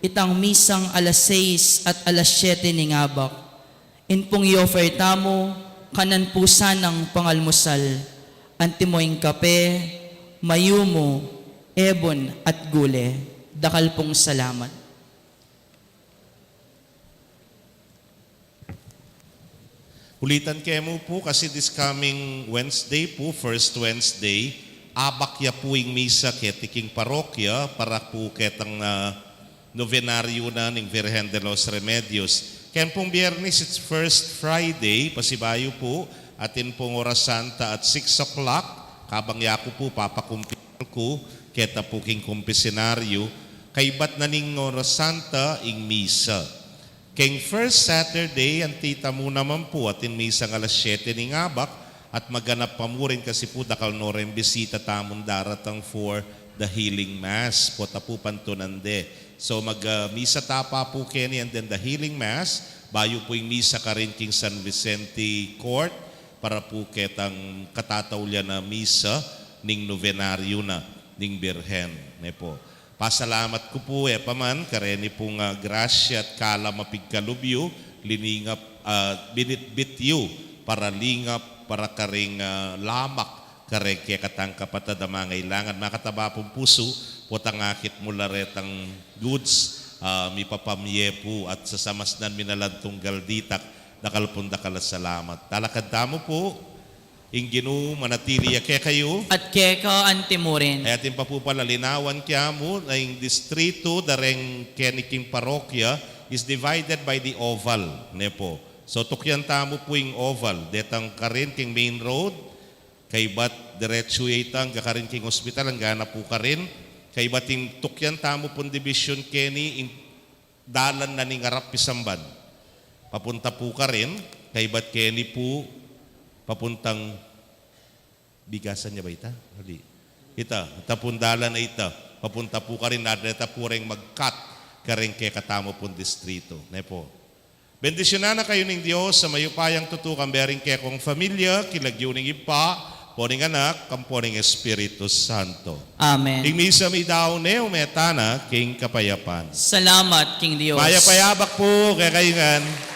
itang misang alas sais at alas siyete ning abak. In pung i-offer tamu, kanan pu sanang pangalmusal. Antimo ing kape, mayumu, ebun, at gule. Dakal pung salamat. Ulitan ke mu pu, kasi this coming Wednesday pu, first Wednesday, abak ya pu ing misa keti king parokya para pu ketang, ah, novenaryo na ning Virgen de los Remedios. Ken pung Biyernes, it's first Friday, pasibayu pu, atin pung Oras Santa at six o'clock, kabang yaku pu, papakumpir ku, keta pu king kumpisinaryo, kaybat na ning Oras Santa ing misa. Keng first Saturday, anti tamu naman pu, atin misang alas siyete ning abak, at maganap pa mu rin kasi pu dakal no reng bisita tamung daratang for the healing mass, pota pu pantunan de. So mag, ah, misa ta pa pu keni and then the healing mass, bayu pu ing misa karin king San Vicente Court, para pu ketang katataulian a misa ning novenaryo na ning Birhen, ne pu. Pasalamat ku pu, e pa man, kareni pung, ah, grasya at kalam a pigkalub yu, liningap, ah, binitbit yu, para lingap, para karing, ah, lamak, kareng kekatang kapatad a mangailangan, makataba pung pusu, potang akit mu la retang goods, ah, mipapamie pu, at sasamasnan mi na lang tunggal ditak, dakal pung dakal a salamat. Talakad tamu pu, ing Ginu manatili ya kekayu. At keka anti mu rin. E atin pa pu pala linawan kyamu na ing distritu, dareng keni king parokya, is divided by the oval, ne pu. So tukyan tamu pu ing oval, detang karin king main road, kaybat diretsu ya itang angga karin king hospital, angga na pu karin, kaybat ing tukyan tamu pung division keni, ing dalan na ning arap pisamban. Papunta pu karin, kaybat keni pu, papuntang Bigasan ya ba ita? Hindi. Ita, ita pung dalan a ita, papunta pu karin, na deta pu reng mag-cut kareng kekatamu pung distrito. Ne pu. Bendisyunan na kayu ning Dios a mayupayang tutu, kambe ring kekong familia, king lagyu ning Ibpa, ampo ning Anak, ampo ning Espiritu Santo. Amen. Ing misa meyari ne, ume tana king kapayapan. Salamat king Dios. Mayap a abak pu kekayu ngan.